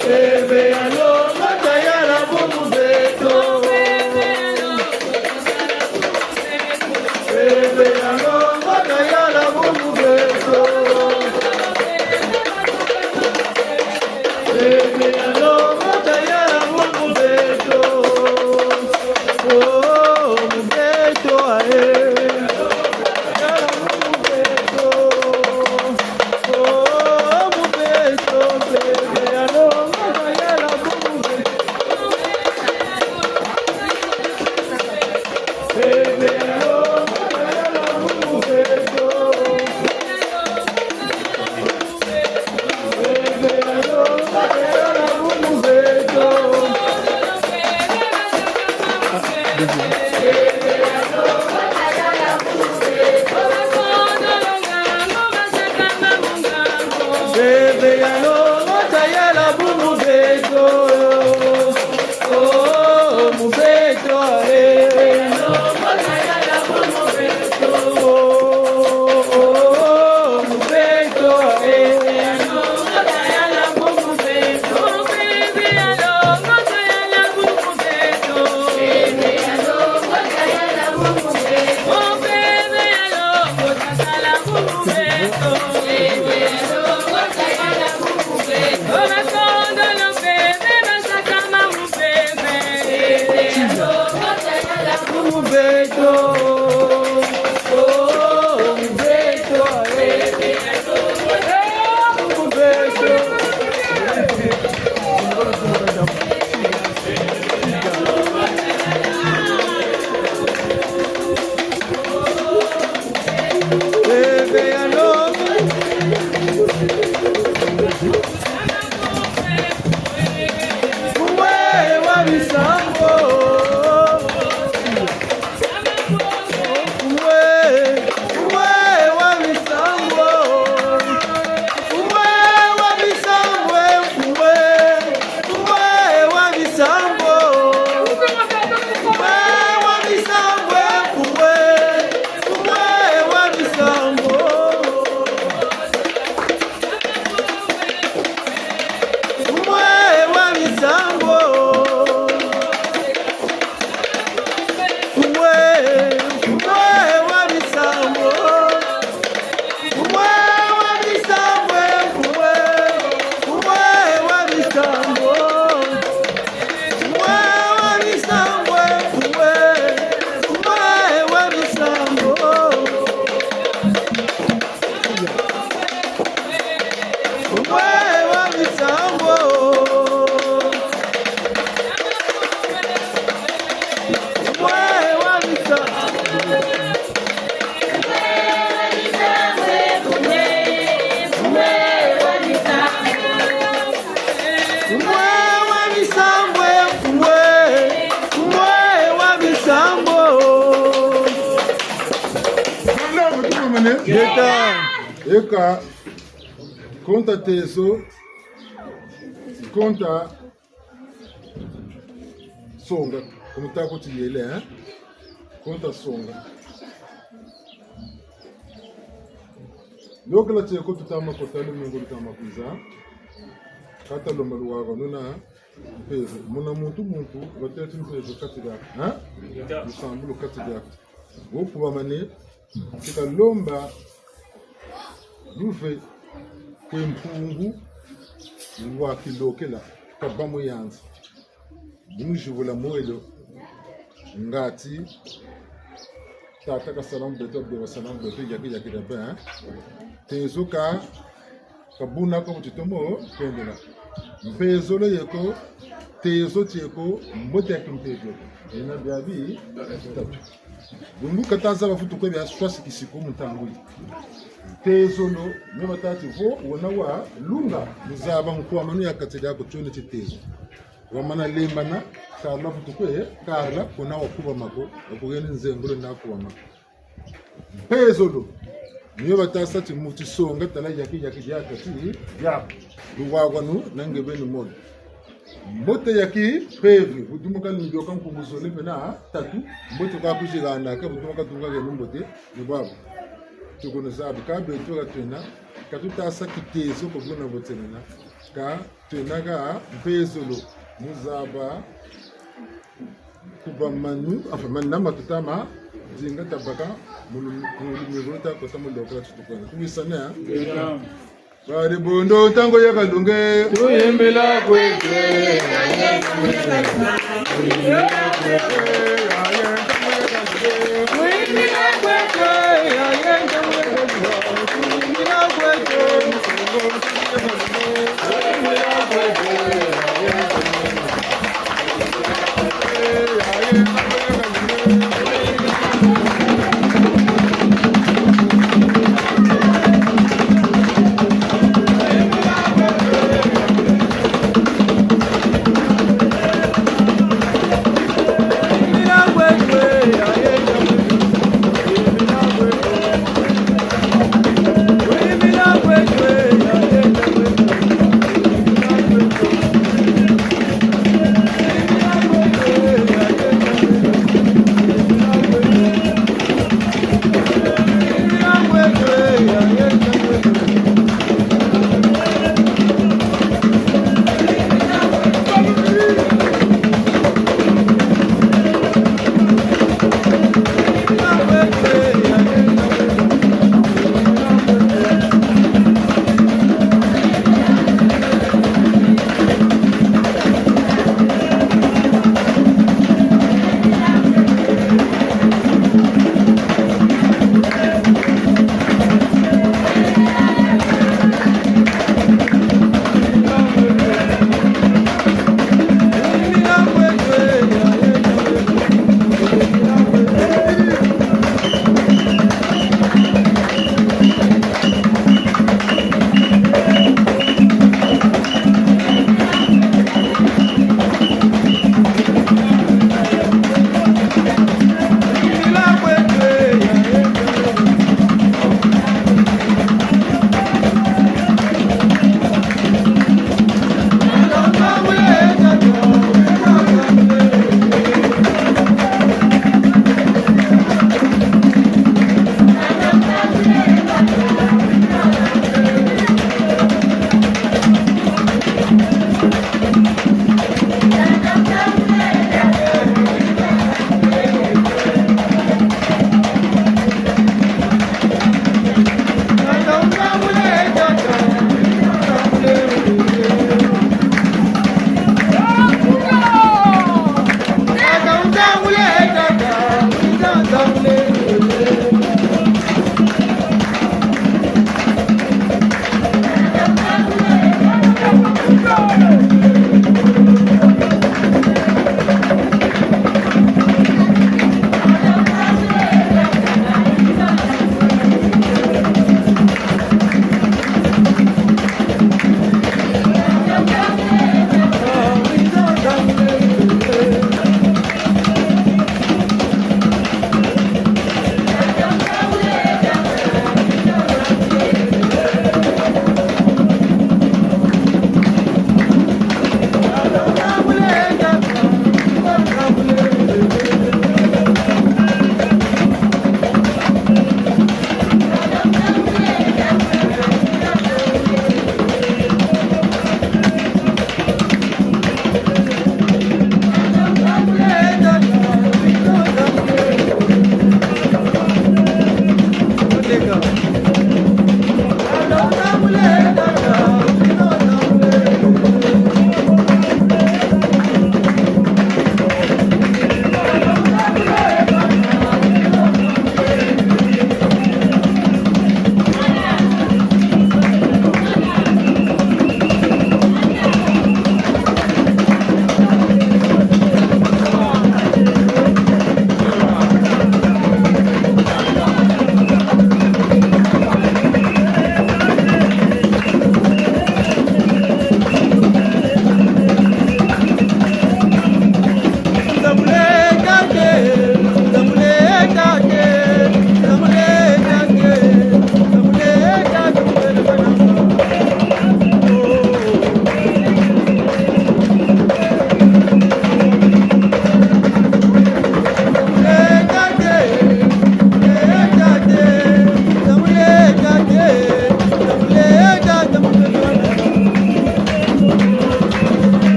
Mpeve ya longo tayala bu mu beto. Mpeve ya longo tayala bu mu beto. Mpeve ya longo tayala bu mu beto. Oh, mu beto, aye. Tayala bu mu beto. Oh, mu beto, mpeve ya longo tayala bu mu beto. Mpeve ya longo tayala bu mu Mane? Ngeta. Eka, konta tezo, konta songa. Ku mutako tiyele, eh? Konta songa. Lokela tieko tutama kota lumingu lutama kwiza. Kata lomba luwaka nuna. Mpeve. Muna muntu muntu, watêle ti mpeve kati diaku, ha? Lusambulu kati diaku. Wo kubamane, tika lomba luve kwe Mpungu wa Kilokela, kaba mu yanzi. Bumuzibula mwelo, ngati tata kasala mu beto, bebe basala mu beto, yaki, yaki da ben, hein? Tezo ka, ka buna ko mu titomo kwendela. Mpezolo yeko, tezo tieko, mbote ya kimpeve. Yena biabi tatu. Bungu kata zaba vutu kwe bia swasi kisiko mu ntangu yi. Tezolo, mio batâ ti vo, wena wa lunga, mu zaba nkwamanu ya kati diaku, tio ni ti tezo. Wamana lembana, karila vutu kwe, karila, kuna wakubama ko, wakugeni nzengolo na kubama. Mpezolo, ni yo batasa ti mu tisonga tala yaki, yaki, yaka ti, ya, luwawanu, na nge beni molo. Mbote yaki, mpeve, bu dumuka ni mbioka nkungu zole mpe na tatu, mbote kwa kuzigana, ka bu dumuka dunga genu mbote, ni bwabu. Tukono zabi, ka beto ka twena, ka tutasa kitezo ko buna bote nena, ka Twena ka mpezolo, mu zaba, kubamanu, enfin, manama tutama, dinga tabaka, mu lu-, mu lu-, mu lu-, ta kota mu lokela tutukwana. Tuwisane, hein? Ngeta. Bari bondo ntangu ya kalunge. Tuyimbila kwe.